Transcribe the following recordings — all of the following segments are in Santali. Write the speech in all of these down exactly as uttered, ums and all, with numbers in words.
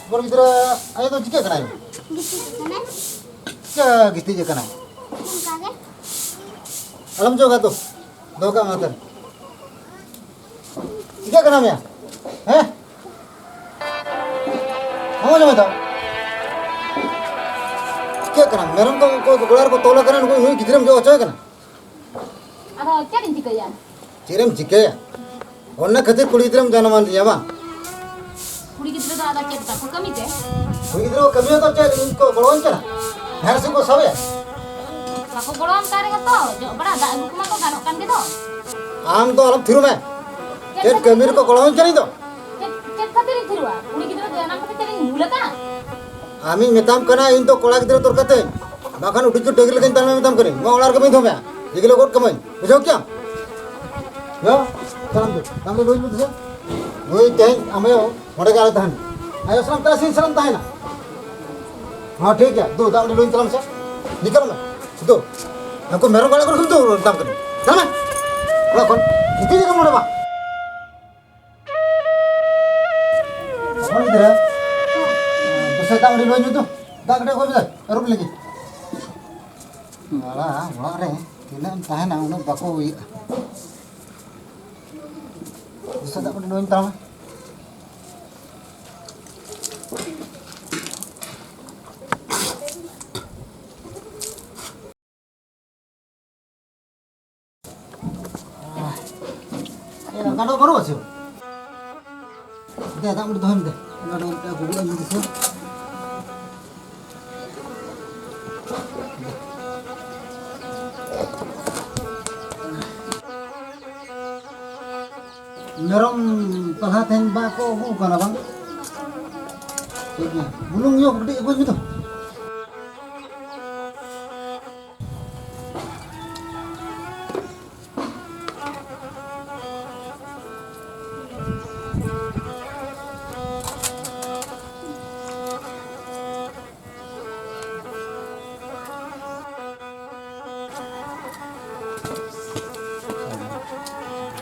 ᱦᱚᱯᱚᱱ ᱜᱤᱫᱽᱨᱟᱹ ᱟᱭᱳ ᱫᱚ ᱪᱤᱠᱟᱹᱜ ᱠᱟᱱᱟᱭ? ᱜᱤᱛᱤᱡ ᱟᱠᱟᱱᱟᱭ᱾ ᱪᱤᱠᱟᱹ ᱜᱤᱛᱤᱡ ᱟᱠᱟᱱᱟᱭ? ᱚᱱᱠᱟ ᱜᱮ᱾ ᱟᱞᱚᱢ ᱡᱚᱜᱟ ᱛᱚ, ᱫᱚᱦᱚ ᱠᱟᱜ ᱢᱮ ᱱᱚᱛᱮ ᱨᱮ᱾ ᱪᱤᱠᱟᱹᱜ ᱠᱟᱱᱟ ᱢᱮᱭᱟ? ᱦᱮᱸ? ᱵᱟᱢ ᱟᱸᱡᱚᱢᱮᱫᱟ? ᱪᱤᱠᱟᱹᱜ ᱠᱟᱱᱟ? ᱢᱮᱨᱚᱢ ᱠᱚ, ᱠᱚ ᱜᱚᱲᱟ ᱨᱮᱠᱚ ᱛᱚᱞ ᱟᱠᱟᱱᱟ, ᱱᱩᱭ, ᱱᱩᱭ ᱜᱤᱫᱽᱨᱟᱹᱢ ᱡᱚᱜ ᱦᱚᱪᱚᱭᱮ ᱠᱟᱱᱟ? ᱟᱫᱚ ᱪᱮᱫ ᱤᱧ ᱪᱤᱠᱟᱹᱭᱟ? ᱪᱮᱫ ᱮᱢ ᱪᱤᱠᱟᱹᱭᱟ? ᱚᱱᱟ ᱠᱷᱟᱹᱛᱤᱨ ᱠᱩᱲᱤ ᱜᱤᱫᱽᱨᱟᱹᱢ ᱡᱟᱱᱟᱢ ᱟᱫᱤᱧᱟ ᱵᱟᱝ? ᱠᱩᱲᱤ ᱜᱤᱫᱽᱨᱟᱹ ᱫᱚ ᱟᱫᱚ ᱪᱮᱫ ᱵᱟᱠᱚ ᱠᱟᱹᱢᱤ ᱛᱮ? ᱠᱩᱲᱤ ᱜᱤᱫᱽᱨᱟᱹ ᱠᱚ ᱠᱟᱹᱢᱤᱭᱟ ᱛᱚ ᱪᱮᱫ? ᱤᱧ ᱠᱚ ᱜᱚᱲᱚᱣᱟᱹᱧ ᱠᱟᱱᱟ? ᱡᱟᱦᱟᱸ ᱥᱮᱫ ᱠᱚ ᱥᱟᱵᱮ? ᱵᱟᱠᱚ ᱜᱚᱲᱚᱣᱟᱢ ᱠᱟᱱ ᱨᱮᱦᱚᱸ ᱛᱚ, ᱡᱚᱜ ᱵᱟᱲᱟ ᱫᱟᱜ ᱟᱹᱜᱩ ᱠᱚᱢᱟ ᱠᱚ ᱜᱟᱱᱚᱜ ᱠᱟᱱ ᱜᱮ ᱫᱚ᱾ ᱟᱢ ᱫᱚ ᱟᱞᱚᱢ ᱛᱷᱤᱨᱚᱜ ᱢᱮ᱾ ᱪᱮᱫ ᱪᱮᱫ ᱠᱷᱟᱹᱛᱤᱨ ᱠᱟᱹᱢᱤ ᱨᱮᱠᱚ ᱜᱚᱲᱚᱣᱟᱹᱧ ᱠᱟᱱᱟ ᱤᱧ ᱫᱚ? ᱪᱮᱫ, ᱪᱮᱫ ᱠᱷᱟᱹᱛᱤᱨ ᱤᱧ ᱛᱷᱤᱨᱚᱜᱼᱟ? ᱠᱩᱲᱤ ᱜᱤᱫᱽᱨᱟᱹ ᱫᱚ ᱡᱟᱱᱟᱢ ᱠᱟᱛᱮ ᱪᱮᱫ ᱤᱧ ᱵᱷᱩᱞ ᱟᱠᱟᱫᱼᱟ? ᱟᱢᱤᱧ ᱢᱮᱛᱟᱢ ᱠᱟᱱᱟ, ᱤᱧ ᱫᱚ ᱠᱚᱲᱟ ᱜᱤᱫᱽᱨᱟᱹ ᱫᱚᱨᱠᱟᱨ ᱛᱤᱧ, ᱵᱟᱠᱷᱟᱱ ᱩᱰᱤ ᱠᱚ ᱰᱟᱹᱝᱨᱤ ᱞᱮᱠᱟᱧ ᱛᱟᱲᱟᱢ ᱢᱮᱛᱟᱢ ᱠᱟᱹᱱᱟᱹᱧ᱾ ᱱᱚᱣᱟ ᱚᱲᱟᱜ ᱨᱮᱜᱮ ᱵᱟᱹᱧ ᱫᱚᱦᱚ ᱢᱮᱭᱟ, ᱡᱮᱜᱮᱞᱮ ᱜᱚᱫ ᱠᱟᱹᱢᱟᱹᱧ, ᱵᱩᱡᱷᱟᱹᱣ ᱠᱮᱭᱟᱢ? ᱭᱟ, ᱛᱟᱲᱟᱢ ᱫᱩ, ᱛᱟᱲᱟᱢ ᱫᱩ, ᱱᱩᱭ ᱢᱮᱥᱮ᱾ ᱱᱩᱭ ᱛᱮᱦᱮᱧ ᱟᱢ ᱟᱭᱳ ᱱᱚᱰᱮ ᱜᱮ ᱟᱞᱮ ᱛᱟᱦᱮᱱ᱾ ᱟᱭᱳ ᱥᱟᱞᱟᱜ ᱛᱟᱨᱟᱥᱤᱧ ᱥᱟᱞᱟᱜ ᱛᱟᱦᱮᱱᱟ᱾ ᱦᱚᱸ, ᱴᱷᱤᱠ ᱜᱮᱭᱟ᱾ ᱫᱩ, ᱫᱟᱜ ᱢᱟᱹᱰᱤ ᱞᱩᱧ ᱛᱟᱞᱟᱝ ᱢᱮᱥᱮ᱾ ᱱᱤᱠᱟᱹᱞ ᱢᱮ᱾ ᱫᱩ, ᱩᱱᱠᱩ ᱢᱮᱨᱚᱢ ᱜᱟᱲᱟ ᱠᱚᱨᱮ ᱠᱷᱚᱱ ᱫᱩ, ᱛᱟᱢ ᱠᱟᱹᱱᱟᱹᱧ᱾ ᱪᱟᱞᱟᱜ ᱢᱮ᱾ ᱚᱲᱟᱜ ᱠᱷᱚᱱ᱾ ᱤᱫᱤ ᱞᱮᱠᱟ ᱢᱚᱱᱮ ᱵᱟ᱾ ᱦᱚᱯᱚᱱ ᱜᱤᱫᱽᱨᱟᱹ, ᱫᱩᱥᱨᱟ ᱫᱟᱜ ᱢᱟᱹᱰᱤ ᱞᱩᱧ ᱧᱩ ᱫᱩ᱾ ᱫᱟᱜ ᱠᱟᱹᱴᱤᱡ ᱚᱠᱚᱭ ᱢᱮ, ᱟᱹᱨᱩᱵ ᱞᱟᱹᱜᱤᱫ᱾ ᱵᱟᱲᱟ, ᱚᱲᱟᱜ ᱨᱮ ᱛᱤᱱᱟᱹᱜ ᱮᱢ ᱛᱟᱦᱮᱱᱟ, ᱩᱱᱟᱹᱜ ᱵᱟᱠᱚ ᱤᱭᱟᱹᱜᱼᱟ᱾ ᱫᱩᱥᱨᱟ ᱫᱟᱜ ᱢᱟᱹᱰᱤ ᱞᱩᱧ ᱛᱟᱢᱟ᱾ ᱮ, ᱜᱟᱰᱚ ᱵᱟᱹᱱᱩᱜ ᱟᱪᱪᱷᱟ? ᱫᱮ, ᱫᱟᱜ ᱢᱟᱹᱰᱤ ᱫᱚᱦᱚᱭ ᱢᱮ ᱫᱮ᱾ ᱜᱟᱰᱚ ᱢᱤᱫᱴᱟᱝ ᱜᱩᱜᱩᱞ ᱟᱹᱜᱩ ᱢᱮᱥᱮ᱾ ᱢᱮᱨᱚᱢ ᱯᱟᱞᱦᱟ ᱛᱮᱦᱮᱧ ᱵᱟᱠᱚ ᱟᱹᱜᱩ ᱠᱟᱱᱟ ᱵᱟᱝ? ᱴᱷᱤᱠ ᱜᱮᱭᱟ᱾ ᱵᱩᱞᱩᱝ ᱧᱚᱜ ᱠᱟᱹᱴᱤᱡ ᱟᱹᱜᱩᱭ ᱢᱮ ᱛᱚ᱾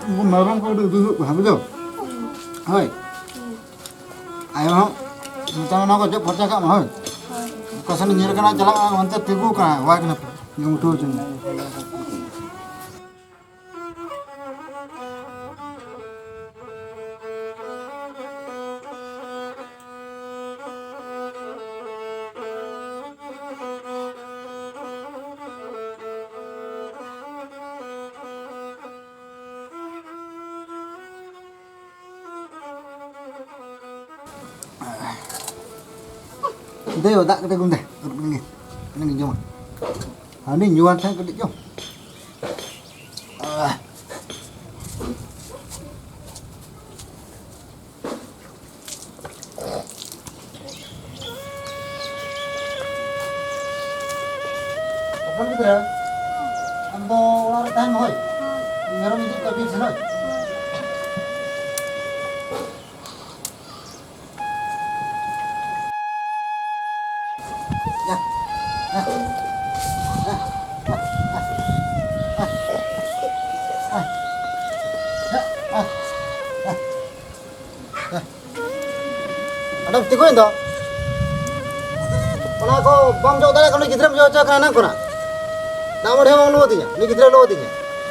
ᱩᱱᱠᱩ ᱢᱮᱨᱚᱢ ᱠᱚ ᱟᱹᱰᱤ ᱩᱫᱩᱜ ᱦᱩᱭᱩᱜ ᱠᱟᱱᱟ, ᱵᱩᱡᱷᱟᱹᱣ? ᱦᱳᱭ᱾ ᱟᱭᱳ ᱦᱚᱸ ᱢᱮᱛᱟᱢ ᱱᱚᱣᱟ ᱠᱚ ᱡᱚᱜ ᱯᱷᱟᱨᱪᱟ ᱠᱟᱜ ᱢᱮ, ᱦᱳᱭ᱾ ᱚᱠᱟ ᱥᱮᱱ ᱧᱮᱞ ᱠᱟᱱᱟ ᱪᱟᱞᱟᱜ ᱠᱟᱱᱟ, ᱚᱱᱛᱮ ᱛᱤᱸᱜᱩ ᱠᱟᱱᱟ, ᱦᱚᱦᱚᱣᱟᱭ ᱠᱟᱱᱟ ᱯᱮ᱾ ᱡᱚᱢ ᱦᱚᱪᱚ ᱦᱚᱪᱚ ᱢᱮ᱾ ᱫᱮ, ᱫᱟᱜ ᱠᱟᱹᱴᱤᱡ ᱟᱹᱜᱩᱭ ᱢᱮ ᱫᱮ᱾ ᱟᱹᱨᱩᱵ ᱞᱮᱱ ᱜᱮ᱾ ᱚᱱᱟ ᱜᱤᱧ ᱡᱚᱢᱟ᱾ ᱦᱟᱺᱰᱤᱧ ᱧᱩᱣᱟᱱ ᱛᱟᱦᱮᱸᱫ ᱠᱟᱹᱴᱤᱡ ᱪᱚ᱾ ᱟᱦ᱾ ᱦᱚᱯᱚᱱ ᱜᱤᱫᱽᱨᱟᱹ, ᱟᱢ ᱫᱚ ᱚᱲᱟᱜ ᱨᱮ ᱛᱟᱦᱮᱱ ᱢᱮ, ᱦᱳᱭ᱾ ᱢᱮᱨᱚᱢ ᱤᱫᱤ ᱠᱚᱣᱟ ᱵᱤᱨ ᱥᱮᱱ, ᱦᱳᱭ᱾ ᱟᱫᱚᱢ ᱛᱤᱸᱜᱩᱭᱮᱱ ᱫᱚ? ᱚᱱᱟ ᱠᱚ ᱵᱟᱢ ᱡᱚᱜ ᱫᱟᱲᱮᱭᱟᱜ ᱠᱟᱱᱟ, ᱜᱤᱫᱽᱨᱟᱹᱢ ᱡᱚᱜ ᱦᱚᱪᱚ ᱠᱟᱱᱟ ᱮᱱᱟᱝ ᱠᱷᱚᱱᱟᱜ᱾ ᱫᱟᱜ ᱢᱟᱹᱰᱤ ᱦᱚᱸ ᱵᱟᱢ ᱞᱩ ᱟᱹᱫᱤᱧᱟ, ᱩᱱᱤ ᱜᱤᱫᱽᱨᱟᱹ ᱞᱩ ᱟᱹᱫᱤᱧᱟ᱾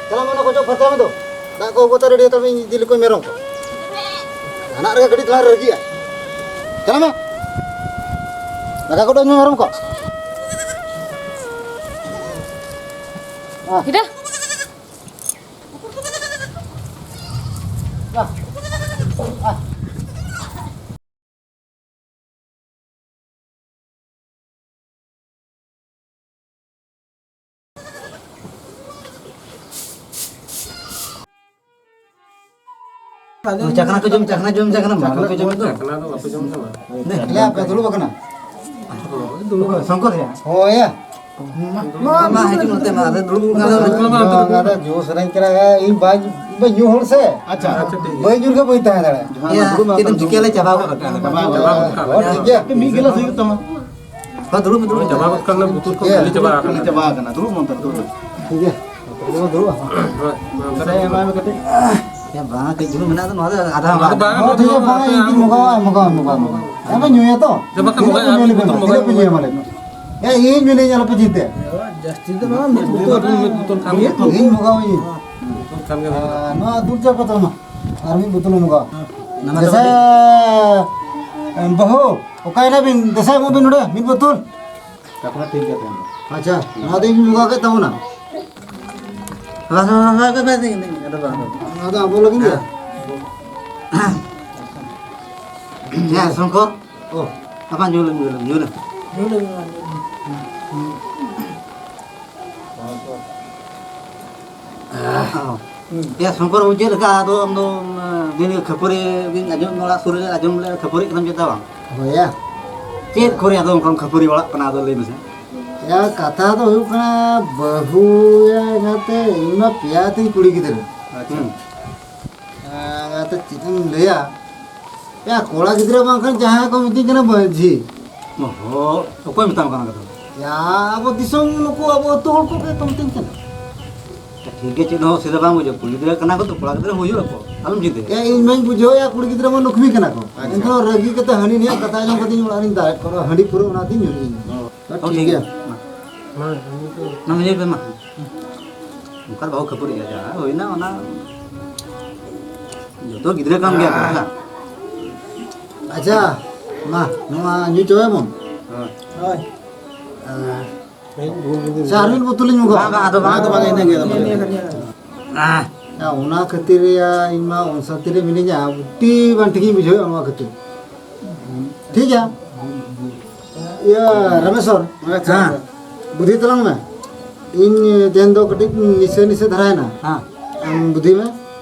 ᱪᱟᱞᱟᱜ ᱢᱮ, ᱚᱱᱟ ᱠᱚ ᱡᱚᱜ ᱯᱷᱟᱨᱪᱟᱭ ᱢᱮ ᱫᱚ᱾ ᱫᱟᱜ ᱠᱚ ᱟᱹᱜᱩ ᱠᱟᱛᱮ ᱨᱮᱰᱤ ᱦᱟᱛᱟᱲ ᱢᱮ, ᱤᱧ ᱤᱫᱤ ᱞᱮᱠᱚ ᱢᱮᱨᱚᱢ ᱠᱚ᱾ ᱡᱟᱦᱟᱱᱟᱜ ᱨᱮᱜᱮ ᱠᱟᱹᱴᱤᱡ ᱛᱟᱞᱟᱝ ᱨᱟᱹᱜᱤᱜᱼᱟ᱾ ᱪᱟᱞᱟᱜ ᱢᱮ᱾ ᱫᱟᱠᱟ ᱠᱚ ᱩᱰᱩᱠ ᱢᱮ ᱢᱮᱨᱚᱢ ᱠᱚ᱾ ᱦᱤᱰᱟ᱾ ᱪᱟᱠᱷᱱᱟ ᱠᱚ ᱡᱚᱢ, ᱪᱟᱠᱷᱱᱟ ᱡᱚᱢ, ᱪᱟᱠᱷᱱᱟ ᱢᱟ, ᱵᱟᱯᱮ ᱡᱚᱢ ᱫᱚ᱾ ᱪᱟᱠᱷᱱᱟ ᱫᱚ ᱵᱟᱯᱮ ᱡᱚᱢ ᱫᱚ ᱵᱟᱝ? ᱫᱮ, ᱟᱞᱮ ᱟᱯᱮ ᱫᱩᱲᱩᱵ ᱟᱠᱟᱱᱟ᱾ ᱦᱳᱭ, ᱫᱩᱲᱩᱵ ᱟᱠᱟᱱᱟ᱾ ᱥᱚᱝᱠᱚᱨ ᱭᱟ᱾ ᱦᱳᱭ ᱭᱟ᱾ ᱢᱟ, ᱢᱟ, ᱢᱟ, ᱦᱤᱡᱩᱜ ᱱᱚᱛᱮ ᱢᱟ, ᱟᱞᱮ ᱫᱩᱲᱩᱵ ᱟᱠᱟᱱᱟ᱾ ᱵᱟᱝ, ᱟᱫᱚ ᱡᱩᱥ ᱨᱮᱧ ᱠᱟᱱᱟ, ᱤᱧ ᱵᱟᱹᱧ, ᱵᱟᱹᱧ ᱧᱩ ᱦᱚᱲ ᱥᱮ᱾ ᱟᱪᱪᱷᱟ, ᱟᱪᱪᱷᱟ, ᱴᱷᱤᱠ ᱜᱮᱭᱟ᱾ ᱵᱟᱹᱧ ᱧᱩ ᱞᱮᱠᱷᱟᱱ ᱵᱟᱹᱧ ᱛᱟᱦᱮᱸ ᱫᱟᱲᱮᱭᱟᱜᱼᱟ᱾ ᱡᱟᱦᱟᱸ ᱭᱟ, ᱫᱩᱲᱩᱵ ᱢᱮ, ᱪᱮᱫ ᱮᱢ ᱪᱤᱠᱟᱹᱭᱟ, ᱞᱮ ᱪᱟᱵᱟ ᱜᱚᱫ ᱟᱠᱟᱱᱟ᱾ ᱪᱟᱵᱟ ᱜᱚᱫ ᱟᱠᱟᱱᱟ᱾ ᱦᱚᱸ, ᱴᱷᱤᱠ ᱜᱮᱭᱟ᱾ ᱢᱤᱫ ᱜᱤᱞᱟᱹᱥ ᱦᱩᱭᱩᱜ ᱛᱟᱢᱟ᱾ ᱦᱚᱸ, ᱫᱩᱲᱩᱵ ᱢᱮ, ᱫᱩᱲᱩᱵ ᱢᱮ᱾ ᱪᱟᱵᱟ ᱜᱚᱫ ᱠᱟᱱᱟ, ᱵᱩᱛᱩᱨ ᱠᱚ ᱴᱷᱤᱠ ᱜᱮᱭᱟ᱾ ᱠᱷᱟᱹᱞᱤ ᱪᱟᱵᱟ ᱟᱠᱟᱱᱟ᱾ ᱠᱷᱟᱹᱞᱤ ᱪᱟᱵᱟ ᱟᱠᱟᱱᱟ, ᱫᱩᱲᱩᱵ ᱢᱮ ᱚᱱᱛᱮ ᱨᱮ, ᱫᱩᱲᱩᱵ ᱢᱮ᱾ ᱴᱷᱤᱠ ᱜᱮᱭᱟ᱾ ᱫᱩᱲᱩᱵ ᱢᱮ, ᱫᱩᱲᱩᱵ ᱢᱮ᱾ ᱦᱳᱭ, ᱚᱱᱛᱮ ᱨᱮ ᱥᱮ ᱫᱩᱲᱩᱵ ᱢᱮ᱾ ᱮᱢᱟᱭ ᱢᱮ ᱠᱟᱹᱴᱤᱡ᱾ ᱵᱟᱝ, ᱠᱟᱹᱡ ᱪᱩᱞᱩᱝ ᱢᱮᱱᱟᱜ ᱫᱚ, ᱱᱚᱣᱟ ᱫᱚ ᱟᱫᱷᱟ ᱦᱚᱸ ᱵᱟᱝ᱾ ᱵᱟᱝ, ᱦᱚᱸ, ᱴᱷᱤᱠ ᱜᱮᱭᱟ, ᱵᱟᱝ, ᱤᱧ ᱢᱚᱜᱟᱣᱟ, ᱢᱚᱜᱟᱣᱟ, ᱢᱚᱜᱟᱣᱟ, ᱢᱚᱜᱟᱣᱟ᱾ ᱦᱮᱸ, ᱵᱟᱝ, ᱧᱩᱭᱟ ᱛᱚ? ᱦᱮᱸ, ᱵᱟᱠᱷᱟᱱ ᱛᱤᱱᱟᱹᱜ ᱯᱮ ᱢᱚᱜᱟᱣᱟ, ᱧᱩᱭᱟ, ᱞᱟᱹᱭ ᱢᱮ? ᱵᱚᱛᱚᱞ ᱢᱚᱜᱟᱣᱟ᱾ ᱛᱤᱱᱟᱹᱜ ᱯᱮ ᱧᱩᱭᱟ, ᱢᱟ ᱞᱟᱹᱭ ᱢᱮ? ᱦᱮᱸ, ᱤᱧ ᱧᱩᱭ ᱱᱟᱹᱧ, ᱟᱞᱚᱯᱮ ᱪᱤᱱᱛᱟᱹᱭᱟ᱾ ᱡᱟᱹᱥᱛᱤ ᱫᱚ ᱵᱟᱝ, ᱢᱤᱫ ᱵᱚᱛᱚᱞ, ᱢᱤᱫ ᱵᱚᱛᱚᱞ ᱠᱷᱟᱱ ᱜᱮ᱾ ᱤᱧ ᱢᱚᱜᱟᱣ ᱤᱧ᱾ ᱵᱚᱛᱚᱞ ᱠᱷᱟᱱ ᱜᱮ ᱦᱩᱭᱩᱜᱼᱟ᱾ ᱟᱨ ᱱᱚᱣᱟ ᱫᱩᱞ ᱪᱟᱯ ᱠᱟᱛᱮ ᱢᱟ, ᱟᱨ ᱢᱤᱫ ᱵᱚᱛᱚᱞ ᱢᱚᱜᱟᱣ᱾ ᱱᱟᱢᱟ ᱡᱮᱥᱮ, ᱫᱚ ᱮᱢ, ᱵᱟᱹᱦᱩ, ᱚᱠᱟᱭ ᱱᱟᱵᱤᱱ? ᱫᱮᱥᱮ, ᱮᱢᱚᱜ ᱵᱤᱱ ᱱᱚᱰᱮ, ᱢᱤᱫ ᱵᱚᱛᱚᱞ᱾ ᱠᱟᱛᱷᱟ ᱴᱷᱤᱠ ᱜᱮᱭᱟ ᱛᱟᱦᱮᱱ ᱫᱚ᱾ ᱟᱪᱪᱷᱟ, ᱱᱚᱣᱟ ᱫᱚ ᱤᱧ ᱢᱚᱜᱟᱣ ᱠᱮᱫ ᱛᱟᱵᱚᱱᱟ᱾ ᱵᱟᱝ, ᱵᱟᱝ, ᱵᱟᱝ, ᱵᱟᱝ, ᱵᱟᱝ, ᱵᱟᱝ, ᱟᱫᱚ ᱵᱟᱝ, ᱵᱟᱝ᱾ ᱱᱚᱣᱟ ᱫᱚ ᱟᱵᱚ ᱞᱟᱹᱜᱤᱫ ᱜᱮ᱾ ᱦᱮᱸ, ᱥᱚᱝᱠᱚᱨ᱾ ᱚ᱾ ᱟᱯᱟ, ᱧᱩ ᱞᱮᱢ, ᱧᱩ ᱞᱮᱢ, ᱧᱩ ᱞᱮᱢ᱾ ᱧᱩ ᱞᱮᱢ, ᱧᱩ ᱞᱮᱢ᱾ ᱚ᱾ ᱦᱩᱸ᱾ ᱭᱟ, ᱥᱚᱝᱠᱚᱨ ᱵᱟᱹᱵᱩ, ᱪᱮᱫ ᱞᱮᱠᱟ ᱟᱫᱚ ᱟᱢ ᱫᱚ, ᱩᱢ, ᱫᱤᱱ ᱜᱮ ᱠᱷᱟᱹᱯᱟᱹᱨᱤ ᱵᱤᱱ ᱟᱸᱡᱚᱢ, ᱚᱲᱟᱜ ᱥᱩᱨ ᱨᱮ ᱟᱸᱡᱚᱢ ᱞᱮ ᱠᱷᱟᱹᱯᱟᱹᱨᱤᱜ ᱠᱟᱱᱟᱢ ᱪᱮᱫᱟᱜ ᱵᱟᱝ? ᱦᱳᱭᱟ᱾ ᱪᱮᱫ ᱠᱚᱨᱮ ᱟᱫᱚ ᱚᱱᱠᱟᱢ ᱠᱷᱟᱹᱯᱟᱹᱨᱤ ᱵᱟᱲᱟᱜ ᱠᱟᱱᱟ, ᱟᱫᱚ ᱞᱟᱹᱭ ᱢᱮᱥᱮ᱾ ᱭᱟ, ᱠᱟᱛᱷᱟ ᱫᱚ ᱦᱩᱭᱩᱜ ᱠᱟᱱᱟ, ᱵᱟᱹᱦᱩ ᱭᱟ ᱮᱸᱜᱟᱛᱮ, ᱤᱧ ᱢᱟ ᱯᱮᱭᱟ ᱛᱤᱧ ᱠᱩᱲᱤ ᱜᱤᱫᱽᱨᱟᱹ᱾ ᱟᱪᱪᱷᱟ᱾ ᱦᱩᱸ᱾ ᱟᱨ ᱟᱫᱚ ᱪᱮᱫ ᱮᱢ ᱞᱟᱹᱭᱟ? ᱭᱟ, ᱠᱚᱲᱟ ᱜᱤᱫᱽᱨᱟᱹ ᱵᱟᱝᱠᱷᱟᱱ ᱡᱟᱦᱟᱸᱭ ᱠᱚ ᱢᱤᱛᱟᱹᱧ ᱠᱟᱱᱟ ᱢᱟᱹᱡᱷᱤ᱾ ᱚᱦᱚ, ᱚᱠᱚᱭ ᱢᱮᱛᱟᱢ ᱠᱟᱱᱟ ᱠᱟᱛᱷᱟ? ᱭᱟ, ᱟᱵᱚ ᱫᱤᱥᱚᱢ ᱱᱩᱠᱩ ᱟᱵᱚ ᱟᱹᱛᱩ ᱦᱚᱲ ᱠᱚᱜᱮ ᱠᱚ ᱢᱤᱛᱟᱹᱧ ᱠᱟᱱᱟ᱾ ᱴᱷᱤᱠ ᱜᱮ, ᱪᱮᱫ ᱦᱚᱸ ᱚᱥᱩᱵᱤᱫᱷᱟ ᱵᱟᱝ ᱵᱩᱡᱷᱟᱹᱜᱼᱟ᱾ ᱠᱩᱲᱤ ᱜᱤᱫᱽᱨᱟᱹ ᱠᱟᱱᱟ ᱠᱚ ᱛᱚ, ᱠᱚᱲᱟ ᱜᱤᱫᱽᱨᱟᱹ ᱦᱩᱭᱩᱜ ᱟᱠᱚ, ᱟᱞᱚᱢ ᱪᱤᱱᱛᱟᱹᱭᱟ᱾ ᱭᱟ, ᱤᱧ ᱢᱟᱧ ᱵᱩᱡᱷᱟᱹᱣ, ᱭᱟ, ᱠᱩᱲᱤ ᱜᱤᱫᱽᱨᱟᱹ ᱢᱟ ᱞᱚᱠᱷᱢᱤ ᱠᱟᱱᱟ ᱠᱚ᱾ ᱟᱪᱪᱷᱟ᱾ ᱮᱱᱛᱮ ᱨᱮᱦᱚᱸ ᱨᱟᱹᱜᱤ ᱠᱟᱛᱮ ᱦᱟᱹᱱᱤ ᱱᱤᱭᱟᱜ ᱠᱟᱛᱷᱟ ᱟᱸᱡᱚᱢ ᱠᱟᱛᱮ ᱤᱧ ᱚᱲᱟᱜ ᱨᱤᱧ ᱫᱟᱞᱮᱫ ᱠᱚᱣᱟ, ᱦᱟᱺᱰᱤ ᱯᱟᱹᱣᱨᱟᱹ ᱚᱱᱟ ᱛᱤᱧ ᱧᱩᱭᱮᱫ᱾ ᱚ, ᱴᱷᱤᱠ ᱜᱮᱭᱟ᱾ ᱢᱟ᱾ ᱢᱟ, ᱦᱟᱺᱰᱤ ᱠᱚ᱾ ᱢᱟ, ᱧᱩᱭ ᱯᱮ ᱢᱟ᱾ ᱚᱱᱠᱟ ᱫᱚ ᱵᱟᱠᱚ ᱠᱷᱟᱹᱯᱟᱹᱨᱤᱜᱼᱟ, ᱡᱟ ᱦᱩᱭᱱᱟ ᱚᱱᱟ ᱡᱚᱛᱚ ᱜᱤᱫᱽᱨᱟᱹ ᱠᱟᱱ ᱜᱮᱭᱟ ᱠᱚ, ᱦᱮᱸ᱾ ᱟᱪᱪᱷᱟ, ᱢᱟ, ᱱᱚᱣᱟ ᱧᱩ ᱪᱟᱵᱟᱭ ᱵᱚᱱ᱾ ᱦᱳᱭ᱾ ᱦᱳᱭ᱾ ᱟᱨ ᱤᱧ ᱵᱷᱩᱞ ᱵᱩᱡᱷᱟᱹᱣ ᱟᱪᱪᱷᱟ, ᱟᱨ ᱢᱤᱫ ᱵᱚᱛᱚᱞ ᱤᱧ ᱢᱚᱜᱟ᱾ ᱵᱟᱝ, ᱵᱟᱝ, ᱟᱫᱚ ᱵᱟᱝ, ᱟᱫᱚ ᱵᱟᱝ, ᱤᱱᱟᱹ ᱜᱮ, ᱟᱫᱚ ᱵᱟᱝ᱾ ᱟᱦ᱾ ᱭᱟ, ᱚᱱᱟ ᱠᱷᱟᱹᱛᱤᱨ ᱭᱟ, ᱤᱧ ᱢᱟ ᱚᱱᱥᱟᱱᱛᱤ ᱨᱮ ᱢᱤᱱᱟᱹᱧᱟ, ᱟᱹᱰᱤ ᱵᱟᱝ ᱴᱷᱤᱠᱤᱧ ᱵᱩᱡᱷᱟᱹᱣᱮᱫᱼᱟ ᱱᱚᱣᱟ ᱠᱷᱟᱹᱛᱤᱨ᱾ ᱴᱷᱤᱠ ᱜᱮᱭᱟ᱾ ᱤᱭᱟᱹ, ᱨᱟᱢᱮᱥᱣᱚᱨ᱾ ᱟᱪᱪᱷᱟ᱾ ᱦᱮᱸ᱾ ᱵᱩᱫᱷᱤ ᱛᱟᱞᱟᱝ ᱢᱮ᱾ ᱤᱧ ᱛᱮᱦᱮᱧ ᱫᱚ ᱠᱟᱹᱴᱤᱡ ᱱᱤᱥᱟᱹ ᱱᱤᱥᱟᱹ ᱫᱷᱟᱨᱟᱭᱮᱱᱟ᱾ ᱦᱮᱸ᱾ ᱟᱢ ᱵᱩᱫᱷᱤ ᱢᱮ᱾